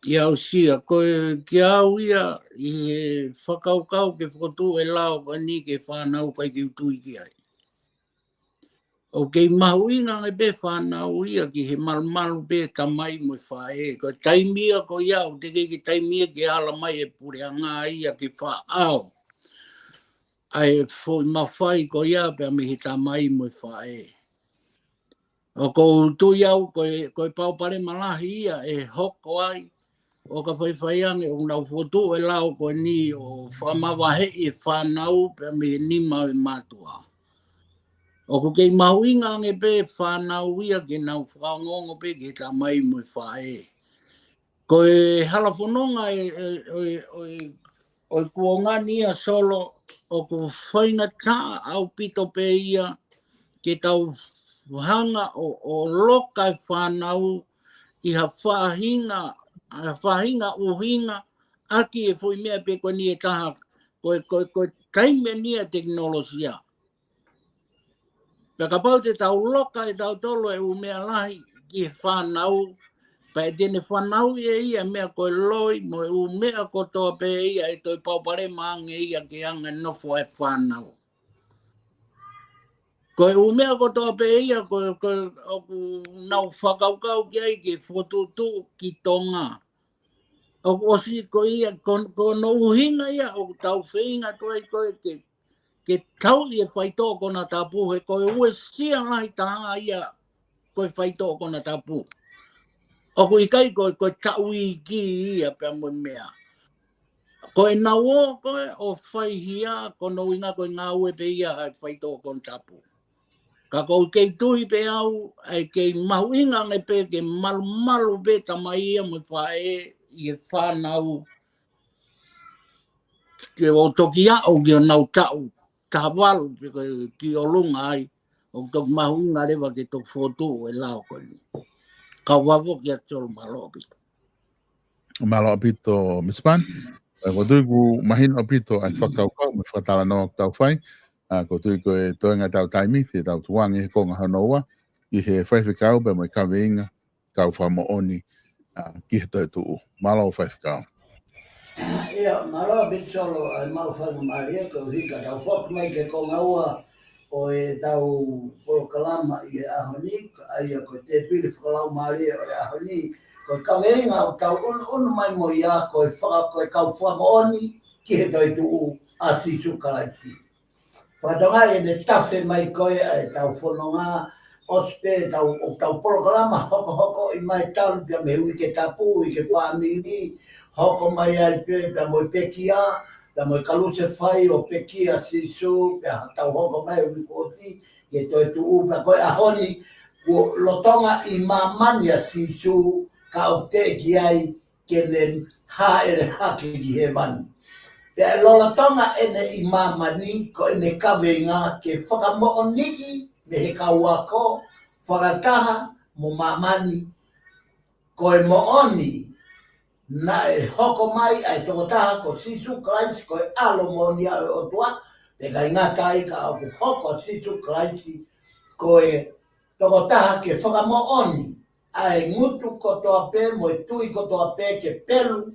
ʻi ʻAosia, ko e kiate au ia ʻi he fakakaukau ke fokotuʻu e lao ko eni ki he fānau ʻoku ʻikai ke u tui ki ai. ʻOku kei mahuʻinga ange pē fānau ia ki he malumalu pē tamai mo e faʻē. Ko e taimi ia ko ia ʻoku teʻeki ke taimi ia ke ala mai e puleʻanga ia ke faʻao ʻa e foʻi mafai ko ia pea mei he tamai mo e faʻē. ʻOku ou tui au ko e, ko e palopalema lahi ia ʻe hoko ai ʻo ka faifai ange ʻoku nau fokotuʻu e lao ko eni ʻo fakamavaheʻi e fānau pea mei he nima ʻo e mātuʻa. ʻOku kei mahuʻinga ange pē fānau ia ke nau fakaongoongo pē ki he tamai mo e faʻē. Ko e hala fononga e, e, e, e, ʻo e kuonga ni ʻa Solo, ʻoku faingataʻa ʻaupito pē ia ke tau hanga ʻo, ʻo loka e fānau ʻi ha faʻahinga, ha faʻahinga ʻuhinga ʻaki e foʻi meʻa pē ko eni ʻe taha, ko e, ko e, ko e taimi ʻeni ʻa e tekinolosia. Pea kapau te tau loka ʻe tautolu e ʻū meʻa lahi ki he fānau, pea ʻe te ne fanauʻi ʻe ia e meʻa ko e loi mo e ʻū meʻa kotoa pē ia ʻe toe palopalema ange ia ki he anga e nofo ʻa e fānau. Ko e ʻū meʻa kotoa pē ia ko, ko, ʻoku nau fakakaukau ki ai ke fokotuʻutuʻu ki Tonga. ʻOku ʻosi ko ia, ko, ko hono ʻuhinga ia ʻoku tau feinga atu ai ko ē ke, ke tauʻi e faitoʻo konatapu, he ko e uesia lahi taha ia ko e faitoʻo konatapu. ʻOku ʻikai ko, ko e taʻu iiki ia pea mo e meʻa. Ko ʻenau ō ko ē ʻo faihia, ko hono ʻuhinga ko e ngāue pē ia ʻa e faitoʻo konatapu. Ka ʻoku ou kei tui pē au, ʻa e kei mahuʻinga ange pē ke malumalu pē tamai ia mo e faʻē ʻi he fānau ke ʻo toki aʻu ki honau taʻu taha valu pe ko e ki ʻolunga ai, ʻoku toki mahuʻinga leva ke toki fokotuʻu e lao ko eni. Kau vavo kia Solo, mālō ʻaupito. Mālō ʻaupito, Miss Pan. ʻA ia, ʻoku ou tui ʻoku mahino ʻaupito ʻa e fakakaukau mo e fakatalanoa ʻoku tau fai. ʻA ia, ʻoku ou tui ko e toenga ʻetau taimi, te tau tuku ange he konga hono ua, ʻi he faifekau pea mo e kaveinga, kau fakamoʻoni, ʻa, ki he toetuʻu. Mālō faifekau. ʻIo, mālō ʻaupito Solo, ʻa e maʻu faingamālie, ko e hika tau foki mai ki he konga ua ʻo ʻetau polokalama ʻi he ʻaho ni, ʻa ia ko e tēpile fakalaumālie ʻo e ʻaho ni, ko e kaveinga ʻoku tau ʻunuʻunu mai mo ia, ko e faka-, ko e kau fakamoʻoni ki he toetuʻu ʻa Sīsū Kalaisi. Fakatokangaʻi ʻene tafe mai ko ē ʻa ʻetau fononga, ʻosi pē ʻetau, ʻetau polokalama hokohoko ʻi mai talu pea mei he Uike Tapu, Uike Fāmili, hoko mai ai pē, pea mo e pekia, pea mo e kalusefai ʻo pekia Sīsū, pea tau hoko mai uike kuo ʻosi, ki he toetuʻu, pea ko e ʻaho ni, kuo lolotonga ʻi māmani ʻa Sīsū, ka ʻoku teʻeki ai ke ne hāʻele hake ki hēvani. Pea ʻe lolotonga ʻene ʻi māmani ko ʻene kaveinga ke fakamoʻoniʻi mei he kau ako, fakataha mo māmani, ko e moʻoni naʻe hoko mai ʻa e tokotaha ko Sīsū Kalaisi ko e ʻAlo moʻoni ʻo e ʻOtua, pea ʻikai ngata ai ka ʻoku hoko Sīsū Kalaisi ko e tokotaha ke fakamoʻoni ʻa e ngutu kotoa pē mo e tui kotoa pē ke pelu,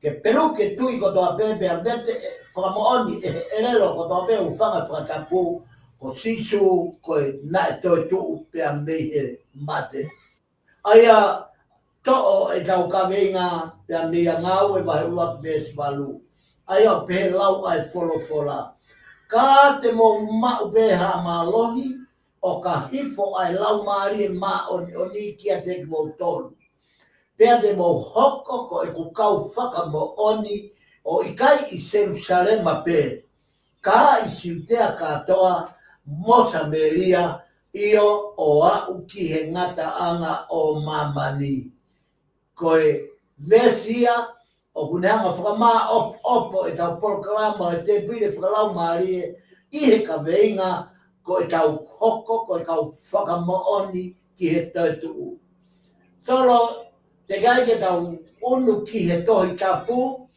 ke pelu ke tui kotoa pē pea vete ʻe fakamoʻoni ʻe he ʻelelo kotoa pē ʻoku hūfanga he fakatapu ko Sīsū ko e naʻe toetuʻu pea mei he mate. ʻA ia toʻo ʻetau kaveinga pea mei he Ngāue vahe ʻuluaki veesi valu. ʻA ia ʻoku pehē lau ʻa e folofola. Ka te mou maʻu pē ha mālohi, ʻo ka hifo ʻa e Laumālie Māʻoniʻoni kiate kimoutolu. Pea te mou hoko ko ʻeku kau fakamoʻoni ʻo ʻikai ʻi Selūsalema pē, ka ʻi Siutea kātoa, mo Samēlia, ʻio ʻo aʻu ki he ngataʻanga ʻo māmani. Ko e veesi ia ʻoku ne hanga fakamaʻopoʻopo ʻetau polokalama ʻo e tēpile fakalaumālie ʻi he kaveinga ko ʻetau hoko ko e kau fakamoʻoni ki he toetuʻu. Solo, teʻeki ai ke tau ʻunu ki he Tohi Tapu,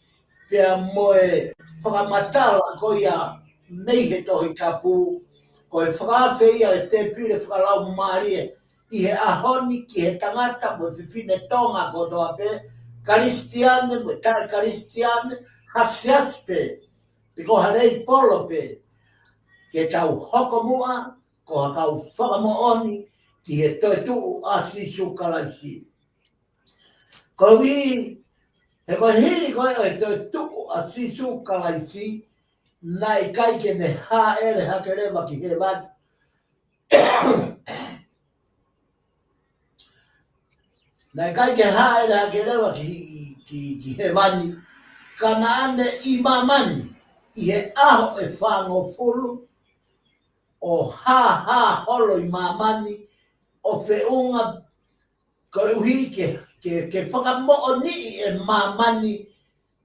pea mo e fakamatala ko ia mei he Tohi Tapu, ko e fakaafe ia ʻo e tēpile fakalaumālie ʻi he ʻaho ni ki he tangata mo e fefine Tonga kotoa pē, Kalisitiane mo e taʻe Kalisitiane, ha siasi pē, pe ko ha leipolo pē, ke tau hoko muʻa ko ha kau fakamoʻoni ki he toetuʻu ʻa Sīsū Kalaisi. Koeʻuhi, he ko e hili ko ē ʻo e toetuʻu ʻa Sīsū Kalaisi, naʻe ʻikai ke ne hāʻele hake leva ki hēvani. Naʻe ʻikai ke hāʻele hake leva ki, ki, ki hēvani. Ka naʻa ne ʻi māmani, ʻi he ʻaho ʻe fāngofulu, ʻo hāhā holo ʻi māmani, ʻo feʻunga koeʻuhi ke, ke, ke fakamoʻoniʻi ʻe māmani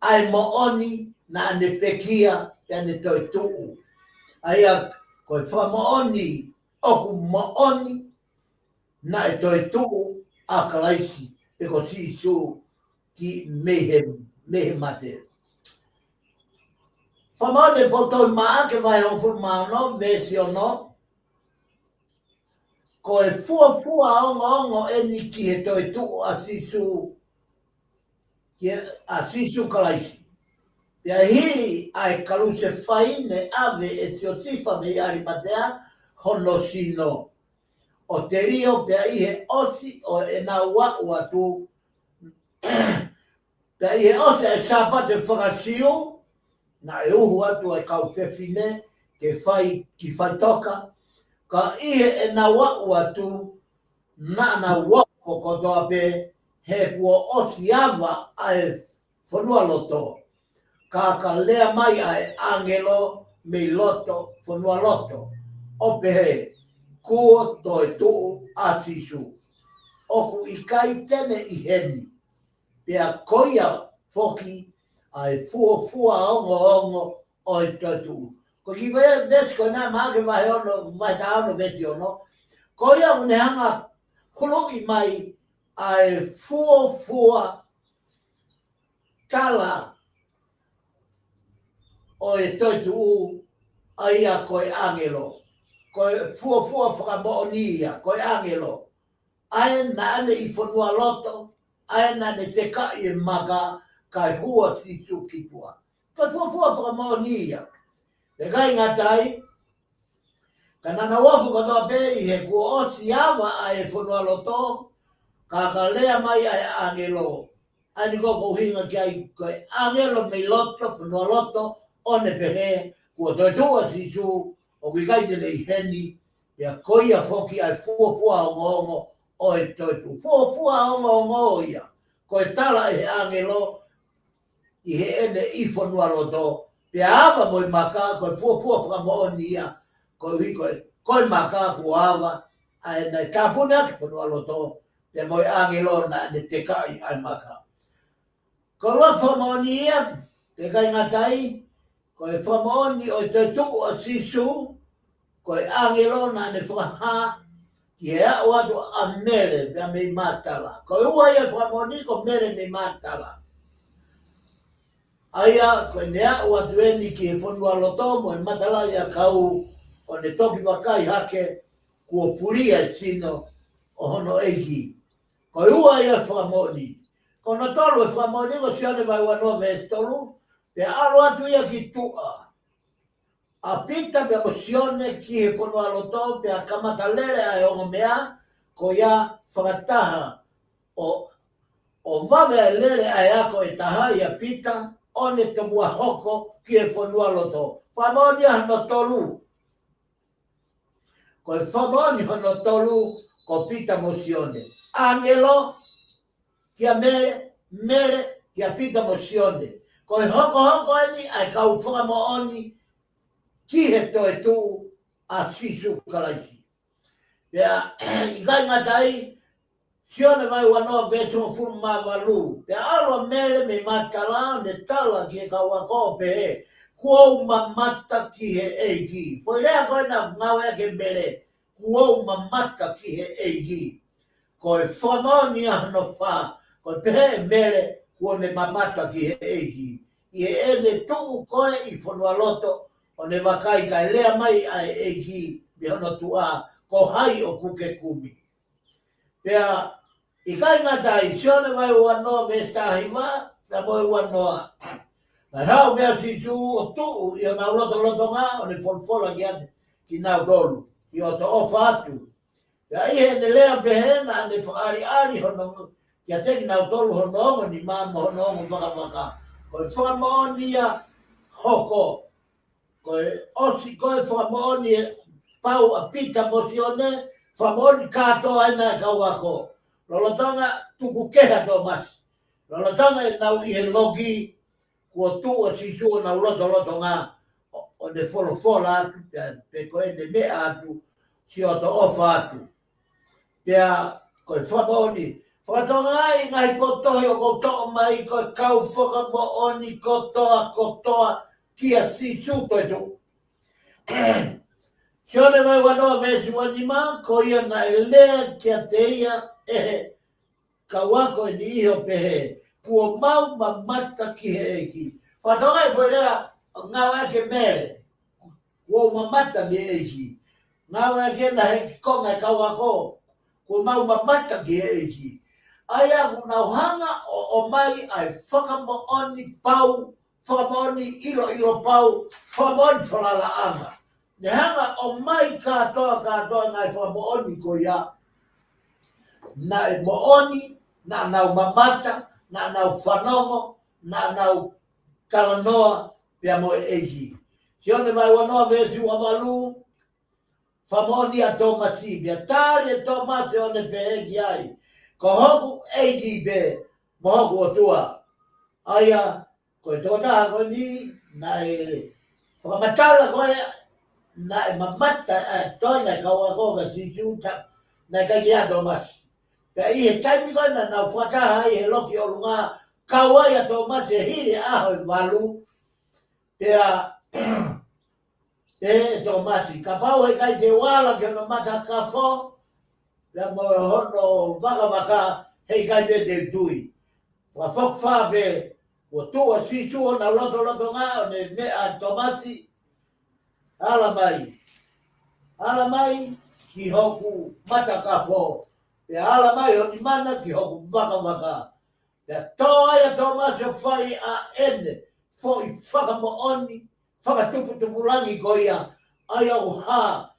ʻa e moʻoni naʻa ne pekia pea ne toetuʻu. ʻA ia ko e fakamoʻoni ʻoku moʻoni naʻe toetuʻu ʻa Kalaisi, pe ko Sīsū ki mei he, mei he mate. Fakamoʻoni poto ʻi Maʻake vahe hongofulu mā ono, veesi ono, ko e fuofua ongoongo eni ki he toetuʻu ʻa Sīsū, ki he, ʻa Sīsū Kalaisi. Pea hili ʻa e kalusefai ne ʻave ʻe Siosefa mei ʻAlimatea hono sino, ʻo telio pea ʻi he ʻosi ʻo ʻenau aʻu atu, pea ʻi he ʻosi ʻa e Sāpate faka-Siu, naʻe uhu atu ʻa e kau fefine ke fai ki faʻitoka, ka ʻi heʻenau aʻu atu, naʻa nau ofo kotoa pē, he kuo ʻosi ava ʻa e fonualoto. Ka ka lea mai ʻa e ʻāngelo mei loto fonualoto, ʻo pehē, kuo toetuʻu ʻa Sīsū. ʻOku ʻikai te ne ʻi heni. Pea ko ia foki ʻa e fuofua ongoongo ʻo e toetuʻu. Ko e kiʻi ve-, veesi ko ena Maʻake vahe ono, vahe taha ono veesi ono. Ko ia ʻoku ne hanga huluʻi mai ʻa e fuofua tala ʻo e toetuʻu, ʻa ia ko e ʻāngelo. Ko e fuofua fakamoʻoni ia, ko e ʻāngelo. ʻA ē naʻa ne ʻi fonualoto, ʻa ē naʻa ne tekaʻi e maka, kae hū ʻa Sīsū ki tuʻa. Ko e fuofua fakamoʻoni ia. Pea ʻikai ngata ai, ka naʻa nau ofi kotoa pē ʻi he kuo ʻosi ava ʻa e fonualoto, ka ka lea mai ʻa e ʻāngelo. ʻA eni ko e ʻuhinga ki ai, ko e ʻāngelo mei loto, fonualoto, ʻo ne pehē, kuo toetuʻu ʻa Sīsū, ʻoku ʻikai te ne ʻi heni, pea ko ia foki ʻa e fuofua ongoongo ʻo e toetuʻu. Fuofua ongoongo ia, ko e tala ʻe he ʻāngelo, ʻi heʻene ʻi fonualoto, pea ava mo e maka, ko e fuofua fakamoʻoni ia, koeʻuhi ko e, ko e maka kuo ava, ʻa ē naʻe tāpuni ʻaki fonualoto, pea mo e ʻāngelo naʻa ne tekaʻi ʻa e maka. Ko e ʻuluaki fakamoʻoni ia, pea ʻikai ngata ai, ko e fakamoʻoni ʻo e toetuʻu ʻa Sīsū, ko e ʻāngelo naʻa ne fakahā ki he aʻu atu ʻa Mele, pea mei Mātala. Ko e ua ia fakamoʻoni ko Mele mei Mātala. ʻA ia, ko ʻene aʻu atu eni ki he fonualoto mo e matalaʻiʻakau, ʻo ne toki vakai hake, kuo pulia e sino ʻo hono ʻEiki. Ko e ua ia fakamoʻoni. Ko hono tolu e fakamoʻoni, ko Sione vahe uanoa veesi tolu, pea ʻalu atu ia ki tuʻa ʻa Pita pea mo Sione ki he fonualoto, pea kamata lele ʻa e ongo meʻa ko ia fakataha, ʻo, ʻo vave ʻa e lele ʻa e ako ʻe taha ʻia Pita, ʻo ne tomuʻa hoko ki he fonualoto. Fakamoʻoni ia hono tolu. Ko e fakamoʻoni hono tolu, ko Pita mo Sione. ʻĀngelo kia Mele, Mele kia Pita mo Sione. Ko e hokohoko eni ʻa e kau fakamoʻoni ki he toetuʻu ʻa Sīsū Kalaisi. Pea, ʻikai ngata ai, Sione vahe uanoa veesi hongofulu mā valu. Pea ʻalu ʻa Mele mei Mātala ʻo ne tala ki he kau ako ʻo pehē, kuo u mamata ki he ʻEiki. Foʻi lea ko ē naʻe ngāueʻaki ʻe Mele, kuo u mamata ki he ʻEiki. Ko e fakamoʻoni ia hono fā, ko e pehē ʻe Mele, kuo ne mamata ki he ʻEiki. ʻI heʻene tuʻu ko ē ʻi fonualoto, ʻo ne vakai kae lea mai ʻa e ʻEiki mei hono tuʻa, ko hai ʻoku ke kumi. Pea, ʻikai ngata ai, Sione vahe uanoa veesi taha hiva, pea mo e uanoa. Naʻe haʻu pē ʻa Sīsū ʻo tuʻu ʻi honau lotolotonga ʻo ne folofola kiate kinautolu, siʻoto ʻofa atu. Pea ʻi heʻene lea pehē naʻa ne fakaʻaliʻali hono, kiate kinautolu hono ongo nima mo hono ongo vakavaka. Ko e fakamoʻoni ia hoko. Ko e ʻosi ko e fakamoʻoni ʻe pau ʻa Pita mo Sione, fakamoʻoni kātoa ena e kau ako. Lolotonga tuku kehe ʻa Tōmasi. Lolotonga ʻenau ʻi he loki, kuo tuʻu ʻa Sīsū ʻi honau lotolotonga, ʻo, ʻo ne folofola atu, pea, pe ko ʻene meʻa atu, siʻoto ʻofa atu. Pea, ko e fakamoʻoni. Fakatokangaʻi ngaahi potohi ʻoku ou toʻo mai ko e kau fakamoʻoni kotoa, kotoa kia Sīsū toetuʻu. Sione vahe uanoa veesi uanima, ko ia naʻe lea kiate ia ʻe he kau ako ʻe niʻihi ʻo pehē, kuo mau mamata ki he ʻEiki. Fakatokangaʻi foʻi lea, ngāueʻaki ʻe Mele, kuo u mamata ki he ʻEiki. Ngāueʻaki ena he kiʻi konga e kau ako, kuo mau mamata ki he ʻEiki. ʻA ia ʻoku nau hanga ʻo, ʻomai ʻa e fakamoʻoni pau, fakamoʻoni ʻiloʻilo pau, fakamoʻoni falalaʻanga. Ne hanga ʻo ʻomai kātoa, kātoa ngaahi fakamoʻoni ko ia. Naʻe moʻoni, naʻa nau mamata, naʻa nau fanongo, naʻa nau talanoa pea mo e ʻEiki. Sione vahe uanoa veesi uavalu, fakamoʻoni ʻa Tōmasi, pea tali ʻe Tōmasi ʻo ne pehē ki ai, ko hoku ʻEiki pē, mo hoku ʻOtua. ʻA ia, ko e tokotaha ko eni, naʻe fakamatala ko ē, naʻe mamata ʻa e toenga e kau ako kia Sīsū, naʻe ʻikai ke ʻi ai ʻa Tōmasi. Pea ʻi he taimi ko ē naʻa nau fakataha ai he loki ʻolunga, kau ai ʻa Tōmasi ʻi he hili ʻaho ʻe valu, pea, pehē ʻe Tōmasi, kapau heʻikai te u ala ki hono matakafo, pea mo hono vakavaka, heʻikai pē te u tui. Fakafokifā pē, Kuo tuʻu ʻa Sīsū ʻo nau lotolotonga ʻo ne meʻa ʻa Tōmasi, ala mai. Ala mai ki hoku matakafo. Pea ala mai ho nimana ki hoku vakavaka. Pea tō ai ʻa Tōmasi ʻo fai ʻa ʻene foʻi fakamoʻoni fakatuputupulangi ko ia, ʻa ia ʻoku hā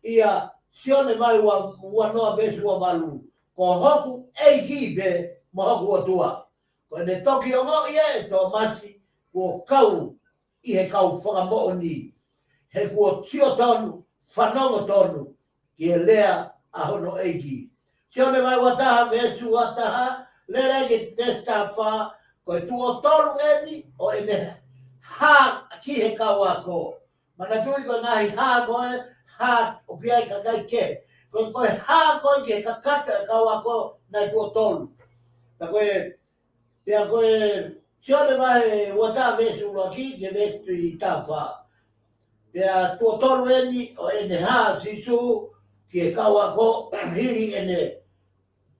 ʻia Sione vahe ua, ua noa veesi ua valu. Ko hoku ʻEiki pē mo hoku ʻOtua. Ko ʻene toki ongoʻi ʻe Tōmasi kuo kau ʻi he kau fakamoʻoni, he kuo sio tonu, fanongo tonu ki he lea ʻa hono ʻEiki. Sione vahe ua taha, veesi ua taha, lele ki he veesi taha fā, ko e tuʻo tolu eni ʻo ʻene hā ki he kau ako. Manatuʻi ko e ngaahi hā ko ē, hā ʻoku ʻi ai e kakai kehe. Ko e, ko e hā ko ē ki he kakato e kau ako naʻe tuʻo tolu. Pea ko e, pea ko e Sione vahe ua taha veesi ʻuluaki ki he veesi taha fā. Pea tuʻo tolu eni ʻo ʻene hā ʻa Sīsū ki he kau ako hili ʻene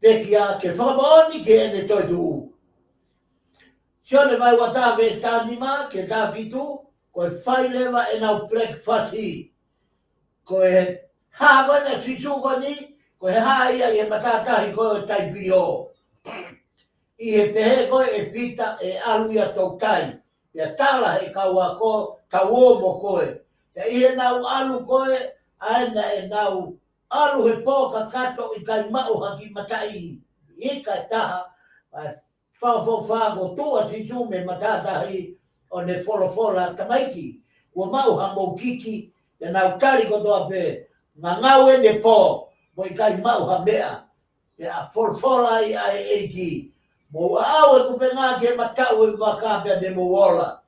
pekia ke fakamoʻoni ki heʻene toetuʻu. Sione vahe ua taha veesi taha nima ki he taha fitu, ko e fai leva ʻenau breakfast. Ko e hā ko eni ʻa Sīsū ko eni, ko e hā ia ʻi he matātahi ko ē ʻo Taipilio. ʻI he pehē ko ē ʻe Pita ʻe ʻalu ia toutai, pea tala he kau ako, tau ō mo koe. Pea ʻi heʻenau ʻalu ko ē, ʻa ē naʻa nau ʻalu he pō kakato ʻikai maʻu ha kiʻi mataʻi ika ʻe taha, ʻa e fakafoʻou kuo tuʻu ʻa Sīsū mei he matātahi ʻo ne folofola, Tamaiki, kuo maʻu ha mokiki, pea nau tali kotoa pē, ngangau eni e pō, mo ʻikai maʻu ha meʻa. Pea folofola ai ʻa e ʻEiki, Mou ʻaʻau e kupenga ki he mataʻu e vaka pea te mou ola.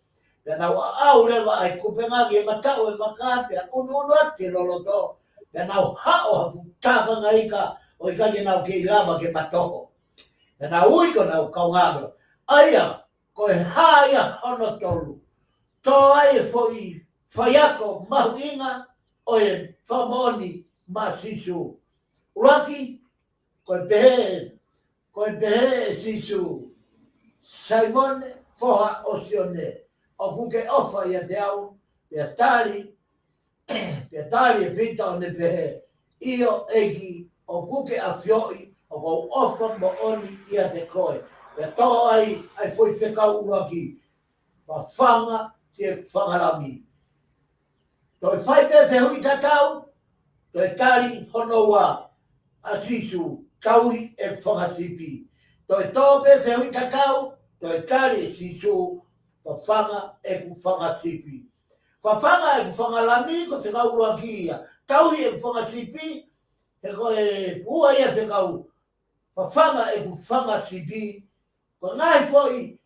Pea nau ʻaʻau leva ʻa e kupenga ki he mataʻu e vaka pea ʻunuʻunu atu ki he loloto. Pea nau haʻo ha fuʻu tākanga ika ʻo ʻikai ke nau kei lava ke matoho. Pea nau ui ki honau kaungāmeʻa, ʻa ia ko e hā ia hono tolu. Tō ai e foʻi faiako mahuʻinga ʻo e fakamoʻoni maʻa Sīsū. ʻUluaki, ko e pehē, ko e pehē ʻe Sīsū, Saimone, foha ʻo Sione, ʻoku ke ʻofa ʻiate au? Pea tali, pea tali ʻe Pita ʻo ne pehē, ʻIo ʻEiki, ʻoku ke ʻafioʻi ʻoku ou ʻofa moʻoni ʻiate koe. Pea tō ai ʻa e foʻi fekau ʻuluaki, Fafanga ki heʻeku fanga lami. Toe fai pē fehuʻi tatau, toe tali hono ua ʻa Sīsū, Tauhi ʻeku fanga sipi. Toe tō pē fehuʻi tatau, toe tali ʻe Sīsū, Fafanga ʻeku fanga sipi. Fafanga ʻeku fanga lami, ko e fekau ʻuluaki ia. Tauhi ʻeku fanga sipi, he ko e ua ia fekau. Fafanga ʻeku fanga sipi, ko e ngaahi foʻi,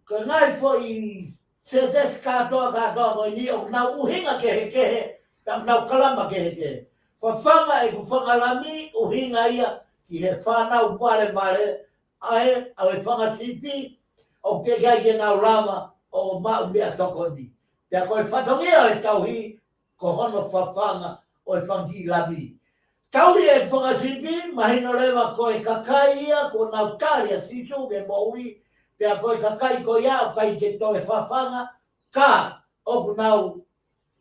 ko e ngaahi foʻi sētesi kātoa kātoa ko eni ʻoku nau ʻuhinga kehekehe, ʻoku nau kalama kehekehe. Fafanga ʻeku fanga lami, ʻuhinga ia ki he fānau valevale, ʻa e, ʻa e fanga sipi, ʻoku teʻeki ai ke nau lava ʻo maʻu meʻatokoni. Pea ko e fatongia ʻo e tauhi, ko hono fafanga ʻo e fanga kiʻi lami. Tauhi ʻeku fanga sipi, mahino leva ko e kakai ia kuo nau tali ʻa Sīsū ke moʻui, pea ko e kakai ko ia ʻoku ʻikai ke toe fafanga, ka ʻoku nau,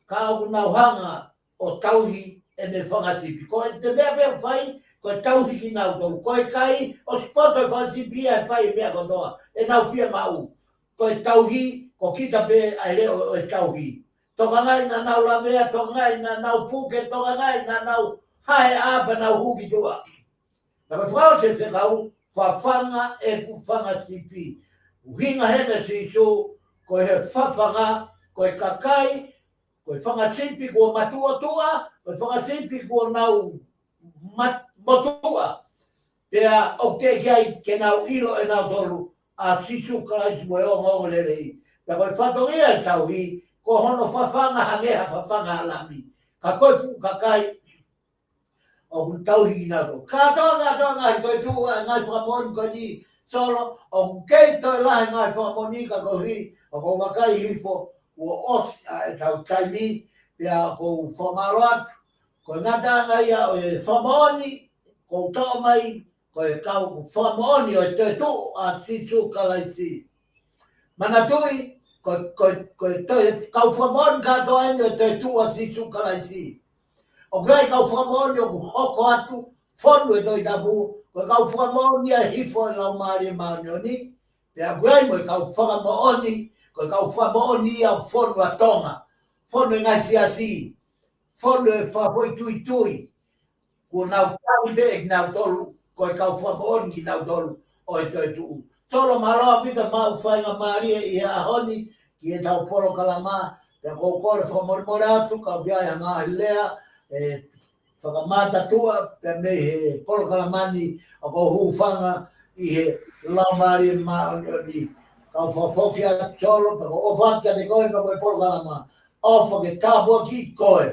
ka ʻoku nau hanga ʻo tauhi ʻene fanga sipi. Ko e te meʻa pē ʻoku fai, ko e tauhi kinautolu. Ko e ʻikai, ʻosi poto e fanga sipi ia ʻe fai e meʻa kotoa ʻenau fiemaʻu. Ko e tauhi, ko kita pē ʻa e leʻo ʻo e tauhi. Tokangaʻi naʻa nau lavea, tokangaʻi naʻa nau puke, tokangaʻi naʻa nau hae ʻā pea nau hū ki tuʻa. Naʻa ke fakaʻosi e fekau, fafanga ʻeku fanga sipi. ʻUhinga heni ʻa Sīsū, ko e fafanga, ko e kakai, ko e fanga sipi kuo matuʻotuʻa, ko e fanga sipi kuo nau mat-, motuʻa. Pea ʻoku teʻeki ai ke nau ʻilo ʻe nautolu ʻa Sīsū Kalaisi mo e ongoongolelei. Pea ko e fatongia e tauhi, ko hono fafanga hangē ha fafanga ʻa e lami. Ka ko e fuʻu kakai, ʻoku tauhi kinautolu. Kātoa, kātoa ngaahi toetuʻu ʻa e ngaahi fakamoʻoni ko eni, Solo, ʻoku kei toe lahi e ngaahi fakamoʻoni ka koeʻuhi ʻoku ou vakai hifo kuo ʻosi ʻa ʻetau taimi, pea ʻoku ou fakamālō atu. Ko e ngataʻanga ia ʻo e fakamoʻoni, ʻoku ou toʻo mai, ko e kau fakamoʻoni ʻo e toetuʻu ʻa Sīsū Kalaisi. Manatuʻi, ko, ko, ko e toe, kau fakamoʻoni kātoa eni ʻo e toetuʻu ʻa Sīsū Kalaisi. ʻOku ʻi ai e kau fakamoʻoni ʻoku hoko atu, fonu e Tohi Tapu, ko e kau fakamoʻoni ia hifo e Laumālie Māʻoniʻoni, pea ʻoku ʻi ai mo e kau fakamoʻoni, ko e kau fakamoʻoni ia fonu ʻa Tonga, fonu e ngaahi siasi, fonu e fakafoʻituitui, kuo nau tali pē ʻe kinautolu, ko e kau fakamoʻoni kinautolu ʻo e toetuʻu. Solo, mālō ʻaupito maʻu faingamālie ʻi he ʻaho ni ki heʻetau polokalama, pea ʻoku ou kole fakamolemole atu, ka ʻoku ʻi ai ha ngaahi lea ʻe fakamataʻatuʻa pē mei he polokalama ni, ʻoku ou hūfanga ʻi he Laumālie Māʻoniʻoni. Kau fakafoki atu Solo, pea ʻoku ou ʻofa atu kiate koe pea mo e polokalama. ʻOfa ke tāpuakiʻi koe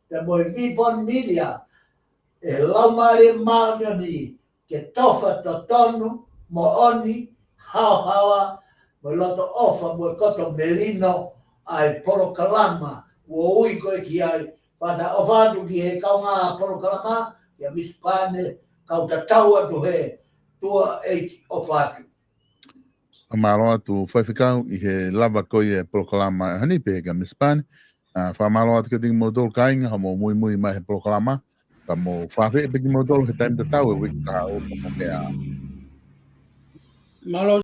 pea mo e Vipon Media ʻe he Laumālie Māʻoniʻoni, ke tofa totonu, moʻoni, haohaoa, mo e loto ʻofa mo e koto melino ʻa e polokalama kuo ui koe ki ai. Fata ʻofa atu ki he kaungā polokalama, kia Misi Pane, kau tatau atu he tuʻa, ʻEiki, ʻofa atu. Fakamālō atu Faifekau ʻi he lava ko ia e polokalama ʻaho ni pea kia Misi Pane. ʻA, fakamālō atu kiate kimoutolu kāinga, hoʻomou muimui mai he polokalama. Ka mou fāfeʻi pē kimoutolu he taimi tatau e uike kahaʻu pea mo e meʻa. Mālō